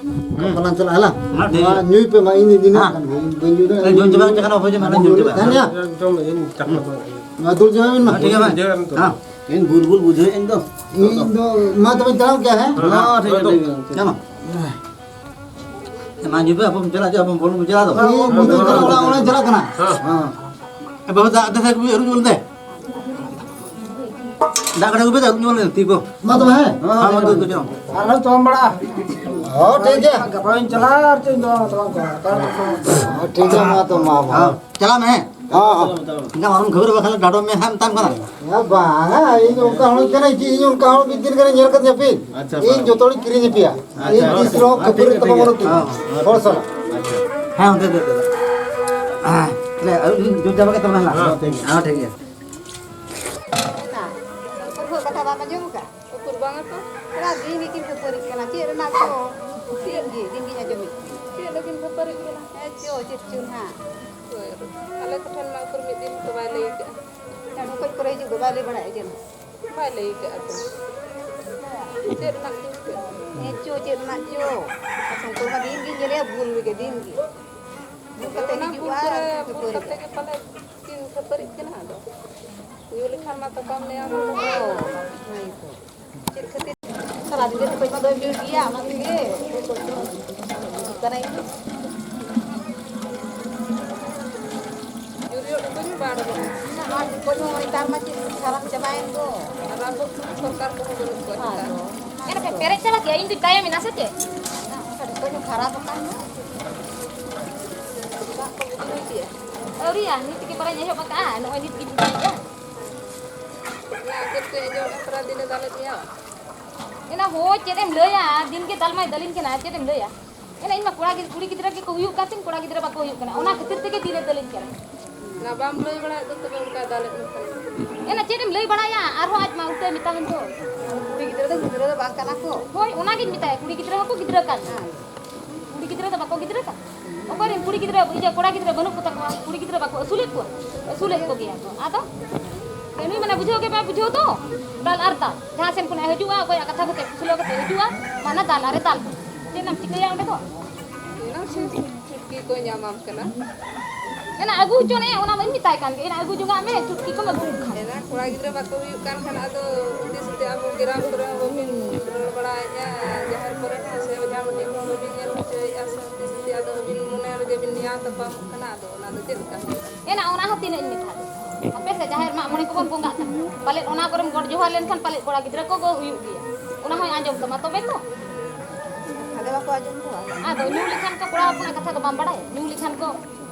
ᱦᱩᱸ᱾ ᱜᱟᱯᱟ ᱞᱟᱝ ᱪᱟᱞᱟᱜᱼᱟ, ᱦᱮᱞᱟ᱾ ᱦᱮᱸ, ᱴᱷᱤᱠ ᱱᱚᱣᱟ ᱜᱮᱭᱟ᱾ ᱧᱩᱭ ᱯᱮ ᱢᱟ, ᱤᱧ ᱤᱫᱤ ᱦᱮᱸ᱾ ᱠᱟᱱ ᱜᱤᱭᱟᱹᱧ, ᱤᱧ ᱵᱟᱹᱧ ᱧᱩ ᱫᱟᱲᱮᱭᱟᱜᱼᱟ᱾ ᱡᱚᱢ ᱪᱟᱵᱟ ᱠᱟᱜ ᱠᱟᱱᱟ, ᱚᱠᱚᱭ ᱡᱚᱢ ᱟᱞᱚᱢ ᱧᱩ ᱪᱟᱵᱟᱭᱟ᱾ ᱛᱟᱦᱮᱱ ᱜᱮᱭᱟ᱾ ᱡᱚᱢ, ᱤᱧ ᱪᱟᱠᱷᱱᱟ ᱠᱚ᱾ ᱱᱚᱣᱟ ᱫᱩᱞ ᱪᱟᱵᱟᱭ ᱢᱮ ᱢᱟ᱾ ᱦᱮᱸ, ᱴᱷᱤᱠ ᱜᱮᱭᱟ, ᱢᱟ᱾ ᱦᱮᱸ᱾ ᱤᱧ ᱵᱩᱞ ᱵᱩᱞ ᱵᱩᱡᱷᱟᱹᱣᱮᱫ ᱟᱹᱧ ᱫᱚ᱾ ᱤᱧ ᱫᱚ, ᱢᱟ ᱛᱚᱵᱮ ᱪᱟᱞᱟᱜ ᱜᱮᱭᱟ, ᱦᱮᱸ? ᱦᱮᱸ, ᱦᱮᱸ, ᱴᱷᱤᱠ ᱜᱮᱭᱟ, ᱴᱷᱤᱠ ᱜᱮᱭᱟ᱾ ᱪᱟᱞᱟᱜ᱾ ᱢᱟ, ᱧᱩ ᱯᱮ, ᱟᱵᱚ ᱵᱚᱱ ᱪᱟᱞᱟᱜ ᱜᱮᱭᱟ, ᱟᱵᱚ ᱵᱚᱞ ᱵᱚᱱ ᱪᱟᱞᱟᱜ ᱫᱚ᱾ ᱤᱧ ᱵᱩᱡᱷᱟᱹᱣ ᱠᱟᱱᱟ, ᱚᱲᱟᱜ, ᱚᱲᱟᱜ ᱤᱧ ᱪᱟᱞᱟᱜ ᱠᱟᱱᱟ᱾ ᱦᱮᱸ᱾ ᱦᱮᱸ᱾ ᱮ ᱵᱟᱹᱵᱩ, ᱫᱟᱜ ᱫᱟᱠᱟ ᱠᱚ ᱟᱹᱨᱩ ᱧᱚᱜ ᱞᱮᱫᱮ᱾ ᱫᱟᱜ ᱠᱟᱹᱴᱤᱡ ᱟᱹᱜᱩᱭ ᱯᱮ, ᱩᱛᱩ ᱧᱚᱜ ᱞᱮ ᱩᱛᱩ ᱠᱚ᱾ ᱢᱟ ᱛᱚᱵᱮ, ᱦᱮᱸ᱾ ᱦᱮᱸ, ᱢᱟ ᱛᱚᱵᱮ, ᱩᱛᱩ ᱧᱚᱜ᱾ ᱟᱨ ᱱᱚᱜᱼᱚᱭ ᱛᱚᱢ ᱵᱟᱲᱟ᱾ ᱦᱚᱸ, ᱴᱷᱤᱠ ᱜᱮᱭᱟ᱾ ᱜᱟᱯᱟᱧ ᱪᱟᱞᱟᱜᱼᱟ, ᱟᱨ ᱪᱮᱫ ᱤᱧ ᱡᱚᱢᱟ, ᱛᱚᱢᱟ ᱠᱚ᱾ ᱦᱚᱸ, ᱴᱷᱤᱠ ᱜᱮᱭᱟ, ᱢᱟ ᱛᱚ, ᱢᱟ, ᱢᱟ᱾ ᱦᱮᱸ, ᱪᱟᱞᱟᱜ ᱢᱮ, ᱦᱮᱸ᱾ ᱦᱚᱸ, ᱦᱚᱸ᱾ ᱮᱱᱠᱷᱟᱱ ᱟᱞᱚᱢ ᱜᱷᱟᱵᱟᱨ, ᱵᱟᱠᱷᱟᱱ ᱰᱟᱰᱚᱢ ᱢᱮ ᱦᱟᱸᱜ, ᱢᱮᱛᱟᱢ ᱠᱟᱱᱟ᱾ ᱦᱮᱸ, ᱵᱟᱝᱟ, ᱤᱧ ᱚᱱᱠᱟ ᱦᱚᱲ ᱠᱟᱹᱱᱟᱹᱧ ᱪᱮᱫ? ᱤᱧ ᱚᱱᱠᱟ ᱦᱚᱲ ᱢᱤᱫ ᱫᱤᱱ ᱜᱟᱱᱮ ᱧᱮᱞ ᱠᱟᱫᱤᱧᱟ ᱯᱮ? ᱟᱪᱪᱷᱟ, ᱤᱧ ᱵᱟᱝ᱾ ᱡᱚᱛᱚ ᱦᱚᱲᱤᱧ ᱠᱤᱨᱤᱧ ᱟᱯᱮᱭᱟ᱾ ᱟᱪᱪᱷᱟ, ᱤᱧ ᱵᱟᱝ᱾ ᱛᱤᱥ ᱨᱮᱦᱚᱸ ᱦᱮᱸ, ᱴᱷᱤᱠ ᱠᱷᱟᱹᱯᱟᱹᱨᱤ ᱜᱮᱭᱟ, ᱛᱟᱯᱟᱢ ᱴᱷᱤᱠ ᱵᱟᱹᱱᱩᱜ ᱜᱮᱭᱟ᱾ ᱛᱤᱧᱟ᱾ ᱦᱚᱸ, ᱦᱚᱸ᱾ ᱦᱚᱲ ᱥᱟᱞᱟᱜ᱾ ᱟᱪᱪᱷᱟ᱾ ᱦᱮᱸ, ᱚᱱᱛᱮ ᱫᱚ, ᱫᱚ᱾ ᱦᱮᱸ, ᱴᱷᱤᱠ ᱜᱮᱭᱟ᱾ ᱦᱮᱸ, ᱴᱷᱤᱠ ᱜᱮᱭᱟ᱾ ᱦᱮᱸ, ᱴᱷᱤᱠ ᱜᱮᱭᱟ᱾ ᱩᱠᱩᱨ ᱠᱷᱚᱡ ᱠᱟᱛᱷᱟ ᱵᱟᱢ ᱟᱸᱡᱚᱢ ᱟᱠᱟᱫ? ᱩᱠᱩᱨ ᱵᱟᱝᱟ ᱛᱚ᱾ ᱛᱷᱚᱲᱟ ᱫᱤᱱ ᱜᱮᱠᱤᱱ ᱠᱷᱟᱹᱯᱟᱹᱨᱤᱜ ᱠᱟᱱᱟ᱾ ᱪᱮᱫ ᱨᱮᱱᱟᱜ ᱪᱚ? ᱫᱤᱱ ᱜᱮ, ᱫᱤᱱ ᱜᱤᱧ ᱟᱸᱡᱚᱢᱮᱫ ᱠᱤᱱᱟ᱾ ᱪᱮᱫ ᱞᱟᱹᱜᱤᱫ ᱠᱷᱟᱹᱯᱟᱹᱨᱤᱜ ᱠᱟᱱᱟ? ᱦᱮᱸ ᱪᱚ, ᱪᱮᱫ ᱪᱚ ᱱᱟᱦᱟᱜ᱾ ᱦᱳᱭ, ᱟᱞᱮ ᱠᱚᱴᱷᱮᱱ ᱢᱟ ᱩᱠᱩᱨ ᱢᱤᱫ ᱫᱤᱱ ᱦᱚᱸ ᱵᱟᱭ ᱞᱟᱹᱭ ᱠᱟᱜᱼᱟ᱾ ᱮᱱᱠᱷᱟᱱ ᱰᱷᱚᱠᱚᱡ ᱠᱚᱨᱮ ᱦᱤᱡᱩᱜ ᱫᱚ ᱵᱟᱭ ᱞᱟᱹᱭ ᱵᱟᱲᱟᱭᱮᱫᱼᱟ ᱪᱮᱫ ᱦᱚᱸ? ᱵᱟᱭ ᱞᱟᱹᱭ ᱠᱟᱜᱼᱟ ᱛᱚ᱾ ᱪᱮᱫ ᱨᱮᱱᱟᱜ ᱪᱚ? ᱦᱮᱸ ᱪᱚ, ᱪᱮᱫ ᱨᱮᱱᱟᱜ ᱪᱚ? ᱥᱚᱝᱠᱚᱨ ᱢᱟ ᱫᱤᱱ ᱜᱤᱧ ᱧᱮᱞᱮᱭᱟ, ᱵᱷᱩᱞ ᱨᱮᱜᱮ, ᱫᱤᱱ ᱜᱮ᱾ ᱵᱷᱩᱞ ᱠᱟᱛᱮ ᱚᱱᱟ ᱵᱷᱩᱞ ᱦᱤᱡᱩᱜᱼᱟ ᱠᱚᱨᱮ, ᱟᱨ ᱵᱷᱩᱞ ᱠᱷᱟᱹᱯᱟᱹᱨᱤᱜᱼᱟ᱾ ᱠᱟᱛᱮ ᱜᱮ ᱯᱟᱞᱮ ᱠᱤᱱ ᱠᱷᱟᱹᱯᱟᱹᱨᱤᱜ ᱠᱟᱱᱟ᱾ ᱟᱫᱚ ᱧᱩ ᱞᱮᱠᱷᱟᱱ ᱢᱟ ᱛᱟᱯᱟᱢ ᱱᱮᱭᱟᱣ ᱦᱚᱸ᱾ ᱦᱳᱭ ᱛᱚ᱾ ᱪᱮᱫ ᱠᱷᱟᱹᱛᱤᱨ? ᱥᱟᱨᱟ ᱫᱤᱱ ᱜᱮ ᱴᱷᱚᱠᱚᱡ ᱢᱟ ᱫᱚᱭ ᱧᱩᱭ ᱜᱮᱭᱟ, ᱚᱱᱟ ᱛᱮᱜᱮ ᱠᱟᱱᱟᱭ᱾ ᱧᱩ ᱨᱮᱭᱟᱜ ᱴᱷᱚᱠᱚᱡ ᱦᱚᱸ ᱵᱟᱝ ᱚᱰᱚᱠᱚᱜ ᱠᱟᱱᱟ᱾ ᱟᱨ ᱴᱷᱚᱠᱚᱡ ᱦᱚᱸ ᱱᱮᱛᱟᱨ ᱢᱟ ᱪᱮᱫ ᱠᱷᱟᱨᱟᱯ ᱪᱟᱵᱟᱭᱮᱱ ᱫᱚ᱾ ᱟᱨ ᱟᱵᱚ ᱥᱚᱨᱠᱟᱨ ᱠᱚᱦᱚᱸ ᱵᱟᱹᱱᱩᱜ ᱠᱚᱣᱟ ᱱᱮᱛᱟᱨ᱾ ᱟᱫᱚ᱾ ᱮᱱ ᱯᱮ ᱯᱮᱨᱮᱡ ᱪᱟᱵᱟ ᱠᱮᱜᱼᱟ, ᱤᱧ ᱫᱚᱧ ᱛᱟᱭᱚᱢ ᱮᱱᱟ ᱥᱮ ᱪᱮᱫ? ᱚᱱᱟ ᱴᱷᱚᱠᱚᱡ ᱦᱚᱸ ᱠᱷᱟᱨᱟᱯ ᱟᱠᱟᱱ ᱫᱚ᱾ ᱫᱟᱜ ᱠᱚ ᱵᱩᱡᱷᱟᱹᱣ ᱠᱮᱜᱼᱟ? ᱟᱹᱣᱨᱤᱭᱟ, ᱱᱤᱛ ᱜᱮ ᱯᱟᱨᱟᱧ ᱮᱦᱚᱵ ᱟᱠᱟᱜᱼᱟ, ᱱᱚᱜᱼᱚᱭ ᱱᱤᱛ ᱜᱤᱧ ᱪᱤᱠᱟᱹᱭᱮᱫᱼᱟ᱾ ᱚᱱᱟ ᱪᱮᱫ ᱯᱮ ᱟᱸᱡᱚᱢᱮᱫᱼᱟ, ᱥᱟᱨᱟ ᱫᱤᱱᱮ ᱫᱟᱞᱮᱫ ᱢᱮᱭᱟ? ᱮᱱᱟ ᱦᱳᱭ, ᱪᱮᱫ ᱮᱢ ᱞᱟᱹᱭᱟ, ᱫᱤᱱ ᱜᱮ ᱫᱟᱞ ᱢᱟᱭ ᱫᱟᱞᱤᱧ ᱠᱟᱱᱟ, ᱪᱮᱫ ᱮᱢ ᱞᱟᱹᱭᱟ? ᱮᱱᱟ ᱤᱧ ᱢᱟ ᱠᱚᱲᱟ ᱜᱤᱫ-, ᱠᱩᱲᱤ ᱜᱤᱫᱽᱨᱟᱹ ᱜᱮᱠᱚ ᱦᱩᱭᱩᱜ ᱠᱟᱱ ᱛᱤᱧ, ᱠᱚᱲᱟ ᱜᱤᱫᱽᱨᱟᱹ ᱵᱟᱠᱚ ᱦᱩᱭᱩᱜ ᱠᱟᱱᱟ, ᱚᱱᱟ ᱠᱷᱟᱹᱛᱤᱨ ᱛᱮᱜᱮ ᱫᱤᱱᱮ ᱫᱟᱞᱤᱧ ᱠᱟᱱᱟ᱾ ᱚᱱᱟ ᱵᱟᱢ ᱞᱟᱹᱭ ᱵᱟᱲᱟᱭᱮᱫ ᱫᱚ, ᱛᱚᱵᱮ ᱚᱱᱠᱟᱭ ᱫᱟᱞᱮᱫ ᱢᱮ ᱠᱷᱟᱱ᱾ ᱮᱱᱟ ᱪᱮᱫ ᱮᱢ ᱞᱟᱹᱭ ᱵᱟᱲᱟᱭᱟ, ᱟᱨᱦᱚᱸ ᱟᱡ ᱢᱟ ᱩᱞᱴᱟᱹᱭ ᱢᱮᱛᱟᱢ ᱫᱚ᱾ ᱠᱩᱲᱤ ᱜᱤᱫᱽᱨᱟᱹ ᱫᱚ ᱜᱤᱫᱽᱨᱟᱹ ᱫᱚ ᱵᱟᱝ ᱠᱟᱱᱟ ᱠᱚ᱾ ᱦᱳᱭ, ᱚᱱᱟᱜᱤᱧ ᱢᱮᱛᱟᱭᱟ, ᱠᱩᱲᱤ ᱜᱤᱫᱽᱨᱟᱹ ᱦᱚᱸᱠᱚ ᱜᱤᱫᱽᱨᱟᱹ ᱠᱟᱱ ᱜᱮᱭᱟ᱾ ᱠᱩᱲᱤ ᱜᱤᱫᱽᱨᱟᱹ ᱫᱚ ᱵᱟᱠᱚ ᱜᱤᱫᱽᱨᱟᱹ ᱠᱟᱱ? ᱚᱠᱚᱭ ᱨᱮᱱ ᱠᱩᱲᱤ ᱜᱤᱫᱽᱨᱟᱹ, ᱤᱭᱟᱹ, ᱠᱚᱲᱟ ᱜᱤᱫᱽᱨᱟᱹ ᱵᱟᱹᱱᱩᱜ ᱠᱚ ᱛᱟᱠᱚᱣᱟ? ᱠᱩᱲᱤ ᱜᱤᱫᱽᱨᱟᱹ ᱵᱟᱠᱚ ᱟᱹᱥᱩᱞᱮᱫ ᱠᱚᱣᱟ? ᱟᱹᱥᱩᱞᱮᱫ ᱠᱚᱜᱮᱭᱟ ᱠᱚ᱾ ᱟᱫᱚ ᱱᱩᱭ ᱢᱟᱱᱮ ᱵᱩᱡᱷᱟᱹᱣ ᱜᱮ ᱵᱟᱭ ᱵᱩᱡᱷᱟᱹᱣ ᱫᱚ᱾ ᱫᱟᱞ ᱟᱨ ᱫᱟᱞ᱾ ᱡᱟᱦᱟᱸ ᱥᱮᱱ ᱠᱷᱚᱱᱟᱜ ᱦᱤᱡᱩᱜᱼᱟ, ᱚᱠᱚᱭᱟᱜ ᱠᱟᱛᱷᱟ ᱠᱚᱛᱮ ᱯᱷᱩᱥᱞᱟᱹᱣ ᱠᱟᱛᱮ ᱦᱤᱡᱩᱜᱼᱟ, ᱢᱟᱱᱮ ᱫᱟᱞ ᱟᱨᱮ ᱫᱟᱞ᱾ ᱪᱮᱫ ᱮᱢ ᱪᱤᱠᱟᱹᱭᱟ ᱚᱸᱰᱮ ᱫᱚ? ᱮᱱᱟᱝ ᱥᱮ ᱪᱷᱩᱴᱠᱤ ᱠᱚ ᱧᱟᱢᱟᱢ ᱠᱟᱱᱟ᱾ ᱮᱱᱟ ᱟᱹᱜᱩ ᱦᱚᱪᱚ ᱱᱮ, ᱚᱱᱟ ᱢᱟᱧ ᱢᱮᱛᱟᱭ ᱠᱟᱱ ᱜᱮ᱾ ᱮᱱᱟ ᱟᱹᱜᱩ ᱡᱚᱝᱟᱜ ᱢᱮ, ᱪᱷᱩᱴᱠᱤ ᱠᱚᱢ ᱟᱹᱜᱩ ᱠᱷᱟᱱ᱾ ᱮᱱᱟ ᱠᱚᱲᱟ ᱜᱤᱫᱽᱨᱟᱹ ᱵᱟᱠᱚ ᱦᱩᱭᱩᱜ ᱠᱟᱱ ᱠᱷᱟᱱ ᱟᱫᱚ ᱩᱱᱤ ᱥᱟᱛᱮ ᱟᱵᱚ ᱜᱮᱨᱟᱢ ᱠᱚᱨᱮ ᱦᱚᱸ ᱵᱟᱹᱵᱤᱱ ᱨᱚᱲ ᱵᱟᱲᱟᱭᱮᱫᱼᱟ, ᱡᱟᱦᱮᱨ ᱠᱚᱨᱮ ᱦᱚᱸ ᱥᱮ ᱚᱡᱷᱟ ᱢᱟᱹᱴᱤ ᱠᱚᱦᱚᱸ ᱵᱟᱹᱵᱤᱱ ᱧᱮᱞ ᱦᱚᱪᱚᱭᱮᱫᱼᱟ, ᱥᱮ ᱩᱱᱤ ᱥᱟᱛᱮ ᱟᱫᱚ ᱟᱹᱵᱤᱱ ᱢᱚᱱᱮ ᱨᱮᱜᱮ ᱵᱤᱱ ᱱᱮᱭᱟᱣ ᱛᱟᱯᱟᱢᱚᱜ ᱠᱟᱱᱟ, ᱟᱫᱚ ᱚᱱᱟ ᱫᱚ ᱪᱮᱫ ᱞᱮᱠᱟ ᱦᱩᱭᱩᱜᱼᱟ? ᱮᱱᱟ ᱚᱱᱟ ᱦᱚᱸ ᱛᱤᱱᱟᱹᱜ ᱤᱧ ᱢᱮᱛᱟᱫ ᱯᱮ? ᱦᱟᱯᱮ ᱥᱮ ᱡᱟᱦᱮᱨ ᱢᱟᱜ ᱢᱚᱬᱮ ᱠᱚ ᱵᱚᱱ ᱵᱚᱸᱜᱟᱜ ᱠᱟᱱᱟ᱾ ᱯᱟᱞᱮᱫ ᱚᱱᱟ ᱠᱚᱨᱮᱢ ᱜᱚᱰ ᱡᱚᱦᱟᱨ ᱞᱮᱱᱠᱷᱟᱱ ᱯᱟᱞᱮᱫ ᱠᱚᱲᱟ ᱜᱤᱫᱽᱨᱟᱹ ᱠᱚ ᱜᱚ ᱦᱩᱭᱩᱜ ᱜᱮᱭᱟ᱾ ᱚᱱᱟ ᱦᱚᱸᱭ ᱟᱸᱡᱚᱢ ᱛᱟᱢᱟ, ᱛᱚᱵᱮ ᱛᱚ᱾ ᱟᱫᱚ ᱵᱟᱠᱚ ᱟᱸᱡᱚᱢ ᱠᱚᱣᱟ᱾ ᱟᱫᱚ ᱧᱩ ᱞᱮᱠᱷᱟᱱ ᱠᱚ ᱠᱚᱲᱟ ᱦᱚᱯᱚᱱᱟᱜ ᱠᱟᱛᱷᱟ ᱫᱚ ᱵᱟᱢ ᱵᱟᱲᱟᱭᱟ? ᱧᱩ ᱞᱮᱠᱷᱟᱱ ᱠᱚ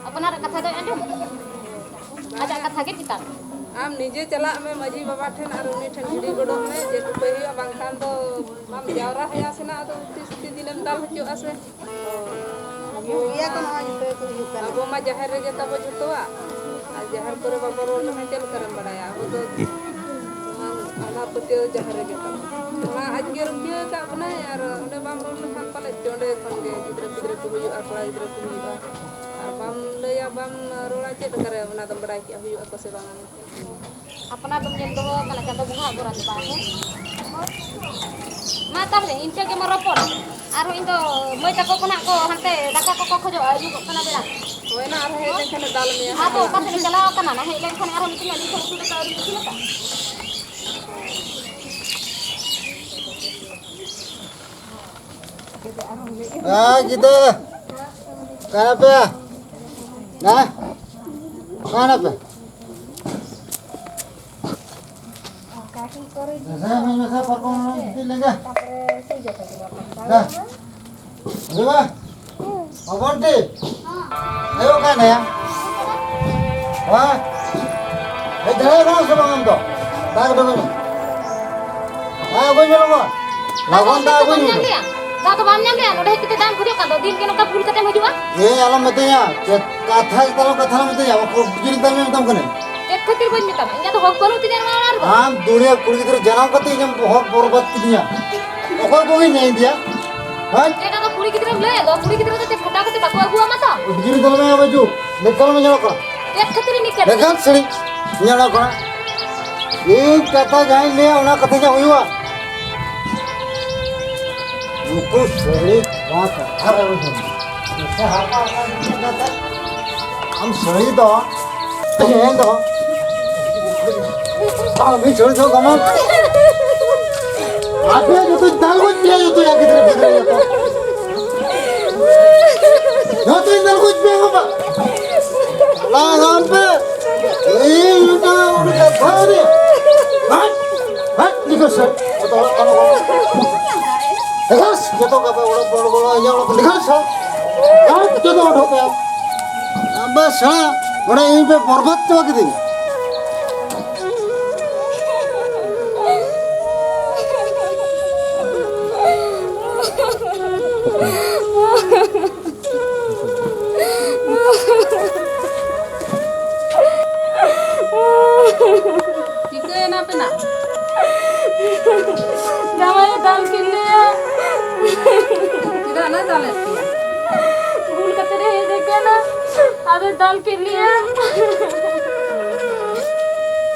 ᱟᱯᱱᱟᱨᱟᱜ ᱠᱟᱛᱷᱟ ᱫᱚᱭ ᱟᱸᱡᱚᱢ? ᱟᱡᱟᱜ ᱠᱟᱛᱷᱟ ᱜᱮ ᱪᱮᱛᱟᱱ᱾ ᱟᱢ ᱱᱤᱡᱮ ᱪᱟᱞᱟᱜ ᱢᱮ ᱢᱟᱹᱡᱷᱤ ᱵᱟᱵᱟ ᱴᱷᱮᱱ ᱟᱨ ᱩᱱᱤ ᱴᱷᱮᱱ ᱦᱤᱨᱤ ᱜᱚᱫᱚᱜ ᱢᱮ, ᱪᱮᱫ ᱩᱯᱟᱹᱭ ᱦᱩᱭᱩᱜᱼᱟ, ᱵᱟᱝᱠᱷᱟᱱ ᱫᱚ ᱵᱟᱢ ᱡᱟᱣᱨᱟ ᱦᱮᱡ ᱥᱮᱱᱟ, ᱟᱫᱚ ᱛᱤᱥ ᱛᱤ ᱫᱤᱱᱮᱢ ᱫᱟᱞ ᱦᱚᱪᱚᱜᱼᱟ ᱥᱮ? ᱦᱩᱭᱩᱜ ᱜᱮᱭᱟ ᱠᱚ, ᱱᱚᱜᱼᱚᱭ ᱡᱚᱛᱚ ᱜᱮᱠᱚ ᱦᱩᱭᱩᱜ ᱠᱟᱱᱟ᱾ ᱟᱵᱚ ᱢᱟ ᱡᱟᱦᱮᱨ ᱨᱮᱜᱮ ᱛᱟᱵᱚ ᱡᱚᱛᱚᱣᱟᱜ, ᱟᱨ ᱡᱟᱦᱮᱨ ᱠᱚᱨᱮ ᱵᱟᱵᱚ ᱨᱚᱲ ᱞᱮᱠᱷᱟᱱ ᱪᱮᱫ ᱞᱮᱠᱟᱨᱮᱢ ᱵᱟᱲᱟᱭᱟ? ᱟᱵᱚ ᱫᱚ ᱱᱚᱣᱟ ᱟᱸᱫᱷᱟ ᱯᱟᱹᱛᱭᱟᱹᱣ ᱡᱟᱦᱮᱨ ᱨᱮᱜᱮ ᱛᱟᱵᱚ᱾ ᱚᱱᱟ ᱟᱡ ᱜᱮ ᱨᱩᱠᱷᱤᱭᱟᱹ ᱟᱠᱟᱫ ᱵᱚᱱᱟᱭ, ᱟᱨ ᱚᱸᱰᱮ ᱵᱟᱢ ᱨᱚᱲ ᱞᱮᱠᱷᱟᱱ ᱯᱟᱞᱮᱫ ᱪᱚ ᱚᱸᱰᱮ ᱠᱷᱚᱱ ᱜᱮ ᱜᱤᱫᱽᱨᱟᱹ ᱯᱤᱫᱽᱨᱟᱹ ᱠᱚ ᱦᱩᱭᱩᱜᱼᱟ, ᱠᱚᱲᱟ ᱜᱤᱫᱽᱨᱟᱹ ᱠᱚ ᱦᱩᱭᱩᱜᱼᱟ᱾ ᱟᱨ ᱵᱟᱢ ᱞᱟᱹᱭᱟ, ᱵᱟᱢ ᱨᱚᱲᱟ, ᱪᱮᱫ ᱞᱮᱠᱟᱨᱮ ᱚᱱᱟ ᱫᱚᱢ ᱵᱟᱲᱟᱭ ᱠᱮᱜᱼᱟ ᱦᱩᱭᱩᱜᱼᱟ ᱠᱚ ᱥᱮ ᱵᱟᱝᱟ ᱢᱮᱱᱛᱮ? ᱟᱯᱱᱟᱨ ᱫᱚᱢ ᱧᱮᱞ ᱫᱚᱦᱚ ᱟᱠᱟᱱᱟ ᱪᱟᱸᱫᱚ ᱵᱚᱸᱜᱟ ᱟᱜ ᱵᱚᱨᱟᱫ ᱵᱟᱝ ᱦᱮᱸ? ᱢᱟ ᱛᱟᱦᱞᱮ ᱤᱱᱠᱟᱹ ᱜᱮ ᱢᱟ ᱨᱚᱯᱚᱲ᱾ ᱟᱨᱦᱚᱸ ᱤᱧ ᱫᱚ ᱢᱟᱹᱭ ᱛᱟᱠᱚ ᱠᱚ ᱱᱟᱜ ᱠᱚ ᱦᱟᱱᱛᱮ ᱫᱟᱠᱟ ᱠᱚᱠᱚ ᱠᱷᱚᱡᱚᱜᱼᱟ, ᱟᱹᱭᱩᱵᱚᱜ ᱠᱟᱱᱟ ᱵᱮᱲᱟ᱾ ᱦᱳᱭ ᱱᱟ, ᱟᱨᱦᱚᱸ ᱦᱮᱡ ᱞᱮᱱᱠᱷᱟᱱ ᱮ ᱫᱟᱞ ᱢᱮᱭᱟ ᱟᱫᱚ ᱦᱟᱸᱜ᱾ ᱚᱠᱟ ᱥᱮᱫ ᱮ ᱪᱟᱞᱟᱣ ᱟᱠᱟᱱᱟ ᱱᱟ? ᱦᱮᱡ ᱞᱮᱱᱠᱷᱟᱱ ᱟᱨᱦᱚᱸ ᱢᱤᱛᱟᱹᱧᱟ, ᱱᱤᱛ ᱦᱚᱸ ᱩᱛᱩ ᱫᱟᱠᱟ ᱟᱹᱣᱨᱤ ᱤᱥᱤᱱ ᱟᱠᱟᱫ᱾ ᱦᱮᱸ, ᱜᱤᱫᱟᱹ᱾ ᱚᱠᱟᱭᱱᱟᱯᱮ? ᱦᱮᱸ? ᱚᱠᱟᱭᱱᱟᱯᱮ? ᱢᱮᱥᱟ ᱢᱮ, ᱢᱮᱥᱟ ᱯᱟᱨᱠᱚᱢ ᱨᱮ ᱜᱤᱛᱤᱡ ᱞᱮᱱ ᱜᱮ᱾ ᱫᱮ᱾ ᱦᱤᱡᱩᱜ ᱢᱮ᱾ ᱦᱚᱯᱚᱱ ᱴᱤ᱾ ᱦᱮᱸ, ᱚᱠᱟᱭ ᱱᱟᱭᱟ? ᱦᱮᱸ? ᱦᱮᱡ ᱫᱟᱲᱮᱭᱟᱜ ᱠᱟᱱᱟ ᱥᱮ ᱵᱟᱝ ᱟᱢ ᱫᱚ? ᱫᱟᱜ ᱫᱚ ᱵᱟᱹᱱᱩᱜ᱾ ᱦᱮᱸ, ᱚᱠᱚᱭ ᱧᱮᱞᱚᱜ ᱠᱟᱱᱟ? ᱞᱚᱜᱚᱱ ᱫᱟᱜ ᱟᱹᱜᱩᱭ ᱢᱮ᱾ ᱫᱟᱜ ᱫᱚ ᱵᱟᱢ ᱧᱟᱢ ᱞᱮᱜᱼᱟ? ᱱᱚᱰᱮ ᱦᱮᱡ ᱠᱟᱛᱮ ᱫᱟᱜ ᱮᱢ ᱠᱷᱚᱡᱚᱜ ᱠᱟᱱ ᱫᱚ, ᱫᱤᱱ ᱜᱮ ᱱᱚᱝᱠᱟ ᱵᱷᱩᱞ ᱠᱟᱛᱮᱢ ᱦᱤᱡᱩᱜᱼᱟ᱾ ᱮᱭ, ᱟᱞᱚᱢ ᱢᱤᱛᱟᱹᱧᱟ᱾ ᱪᱮᱫ ᱠᱟᱛᱷᱟ ᱜᱮ ᱛᱟᱞᱚᱢ ᱠᱟᱛᱷᱟ ᱟᱞᱚᱢ ᱢᱤᱛᱟᱹᱧᱟ᱾ ᱟᱢ ᱠᱚ ᱠᱩᱡᱩᱨᱤ ᱛᱟᱞᱚᱢ ᱢᱮᱛᱟᱢ ᱠᱟᱹᱱᱟᱹᱧ᱾ ᱪᱮᱫ ᱠᱷᱟᱹᱛᱤᱨ ᱵᱟᱹᱧ ᱢᱮᱛᱟᱢᱟ? ᱤᱧᱟᱹᱜ ᱫᱚ ᱦᱚᱠ ᱵᱟᱹᱱᱩᱜ ᱛᱤᱧᱟ ᱱᱚᱣᱟ ᱚᱲᱟᱜ ᱨᱮᱫᱚ᱾ ᱟᱢ ᱫᱩᱲᱤᱭᱟᱹ ᱠᱩᱲᱤ ᱜᱤᱫᱽᱨᱟᱹ ᱡᱟᱱᱟᱢ ᱠᱟᱛᱮ ᱤᱧᱮᱢ ᱦᱚᱠ ᱵᱚᱨᱵᱟᱫ ᱠᱤᱫᱤᱧᱟ᱾ ᱚᱠᱚᱭ ᱠᱚᱜᱮᱧ ᱧᱮᱞ ᱤᱫᱤᱭᱟ? ᱦᱮᱸ? ᱪᱮᱫ ᱟᱫᱚ ᱠᱩᱲᱤ ᱜᱤᱫᱽᱨᱟᱹᱢ ᱞᱟᱹᱭ ᱫᱚ? ᱠᱩᱲᱤ ᱜᱤᱫᱽᱨᱟᱹ ᱫᱚ ᱪᱮᱫ ᱠᱷᱟᱴᱟᱣ ᱠᱟᱛᱮ ᱵᱟᱠᱚ ᱟᱹᱜᱩᱣᱟᱢᱟ ᱛᱚ? ᱠᱩᱡᱩᱨᱤ ᱛᱟᱞᱚᱢ ᱢᱮ, ᱵᱟᱹᱡᱩ᱾ ᱱᱤᱛ ᱠᱟᱞᱚᱢ ᱧᱮᱞᱚᱜ ᱠᱟᱱᱟ᱾ ᱪᱮᱫ ᱠᱷᱟᱹᱛᱤᱨ ᱤᱧ ᱱᱤᱠᱟᱹ? ᱮᱠᱟᱞ ᱥᱟᱹᱲᱤ ᱧᱮᱞᱚᱜ ᱠᱟᱱᱟ᱾ ᱤᱧ ᱠᱟᱛᱷᱟ ᱡᱟᱦᱟᱸᱧ ᱞᱟᱹᱭᱟ, ᱚᱱᱟ ᱠᱟᱛᱷᱟ ᱜᱮ ᱦᱩᱭᱩᱜᱼᱟ᱾ ᱱᱩᱠᱩ ᱥᱟᱹᱲᱤ ᱱᱚᱣᱟ ᱠᱟᱛᱷᱟ ᱨᱮ ᱩᱰᱩᱝ᱾ ᱥᱮ ᱦᱟᱯᱟ ᱚᱠᱟ ᱨᱮ ᱠᱟᱛᱷᱟ? ᱟᱢ ᱥᱟᱹᱲᱤ ᱫᱚ, ᱛᱮᱦᱮᱧ ᱫᱚ, ᱟᱢ ᱢᱤᱫ ᱥᱟᱹᱲᱤ ᱫᱚ ᱜᱚᱱᱚᱝ᱾ ᱟᱯᱮ ᱡᱚᱛᱚ ᱫᱟᱞ ᱜᱚᱡ ᱯᱮᱭᱟ, ᱡᱚᱛᱚ ᱭᱟ ᱜᱤᱫᱽᱨᱟᱹ ᱯᱤᱫᱽᱨᱟᱹ ᱡᱚᱛᱚ᱾ ᱡᱚᱛᱚᱧ ᱫᱟᱞ ᱜᱚᱡ ᱯᱮᱭᱟ ᱵᱟᱵᱟ᱾ ᱞᱟᱦᱟᱱ ᱯᱮ᱾ ᱤᱧ ᱢᱤᱫᱴᱟᱝ ᱠᱟᱛᱷᱟ ᱡᱚᱛᱚ ᱜᱟᱯᱟ ᱚᱲᱟᱜ ᱵᱚᱲᱚ ᱵᱚᱲᱚ ᱤᱧᱟᱹᱜ ᱚᱲᱟᱜ ᱠᱚ ᱞᱤᱠᱷᱟᱹᱲ ᱥᱮ? ᱦᱮᱸ? ᱡᱚᱛᱚ ᱚᱰᱚᱠ ᱯᱮ᱾ ᱟᱵᱮ ᱥᱟᱞᱟ, ᱚᱸᱰᱮ ᱤᱧ ᱯᱮ ᱵᱚᱨᱵᱟᱫ ᱪᱟᱵᱟ ᱠᱤᱫᱤᱧᱟ᱾ ᱪᱤᱠᱟᱹᱭᱮᱱᱟ ᱯᱮᱱᱟ? ᱡᱟᱶᱟᱭᱮ ᱫᱟᱞ ᱠᱮᱫ ᱞᱮᱭᱟ᱾ ᱪᱮᱫᱟᱜ ᱞᱮ ᱫᱟᱞᱮᱫ ᱯᱮᱭᱟ? ᱵᱷᱩᱞ ᱠᱟᱛᱮ ᱞᱮ ᱦᱮᱡ ᱟᱠᱟᱱᱟ, ᱟᱫᱚᱭ ᱫᱟᱞ ᱠᱮᱫ ᱞᱮᱭᱟ᱾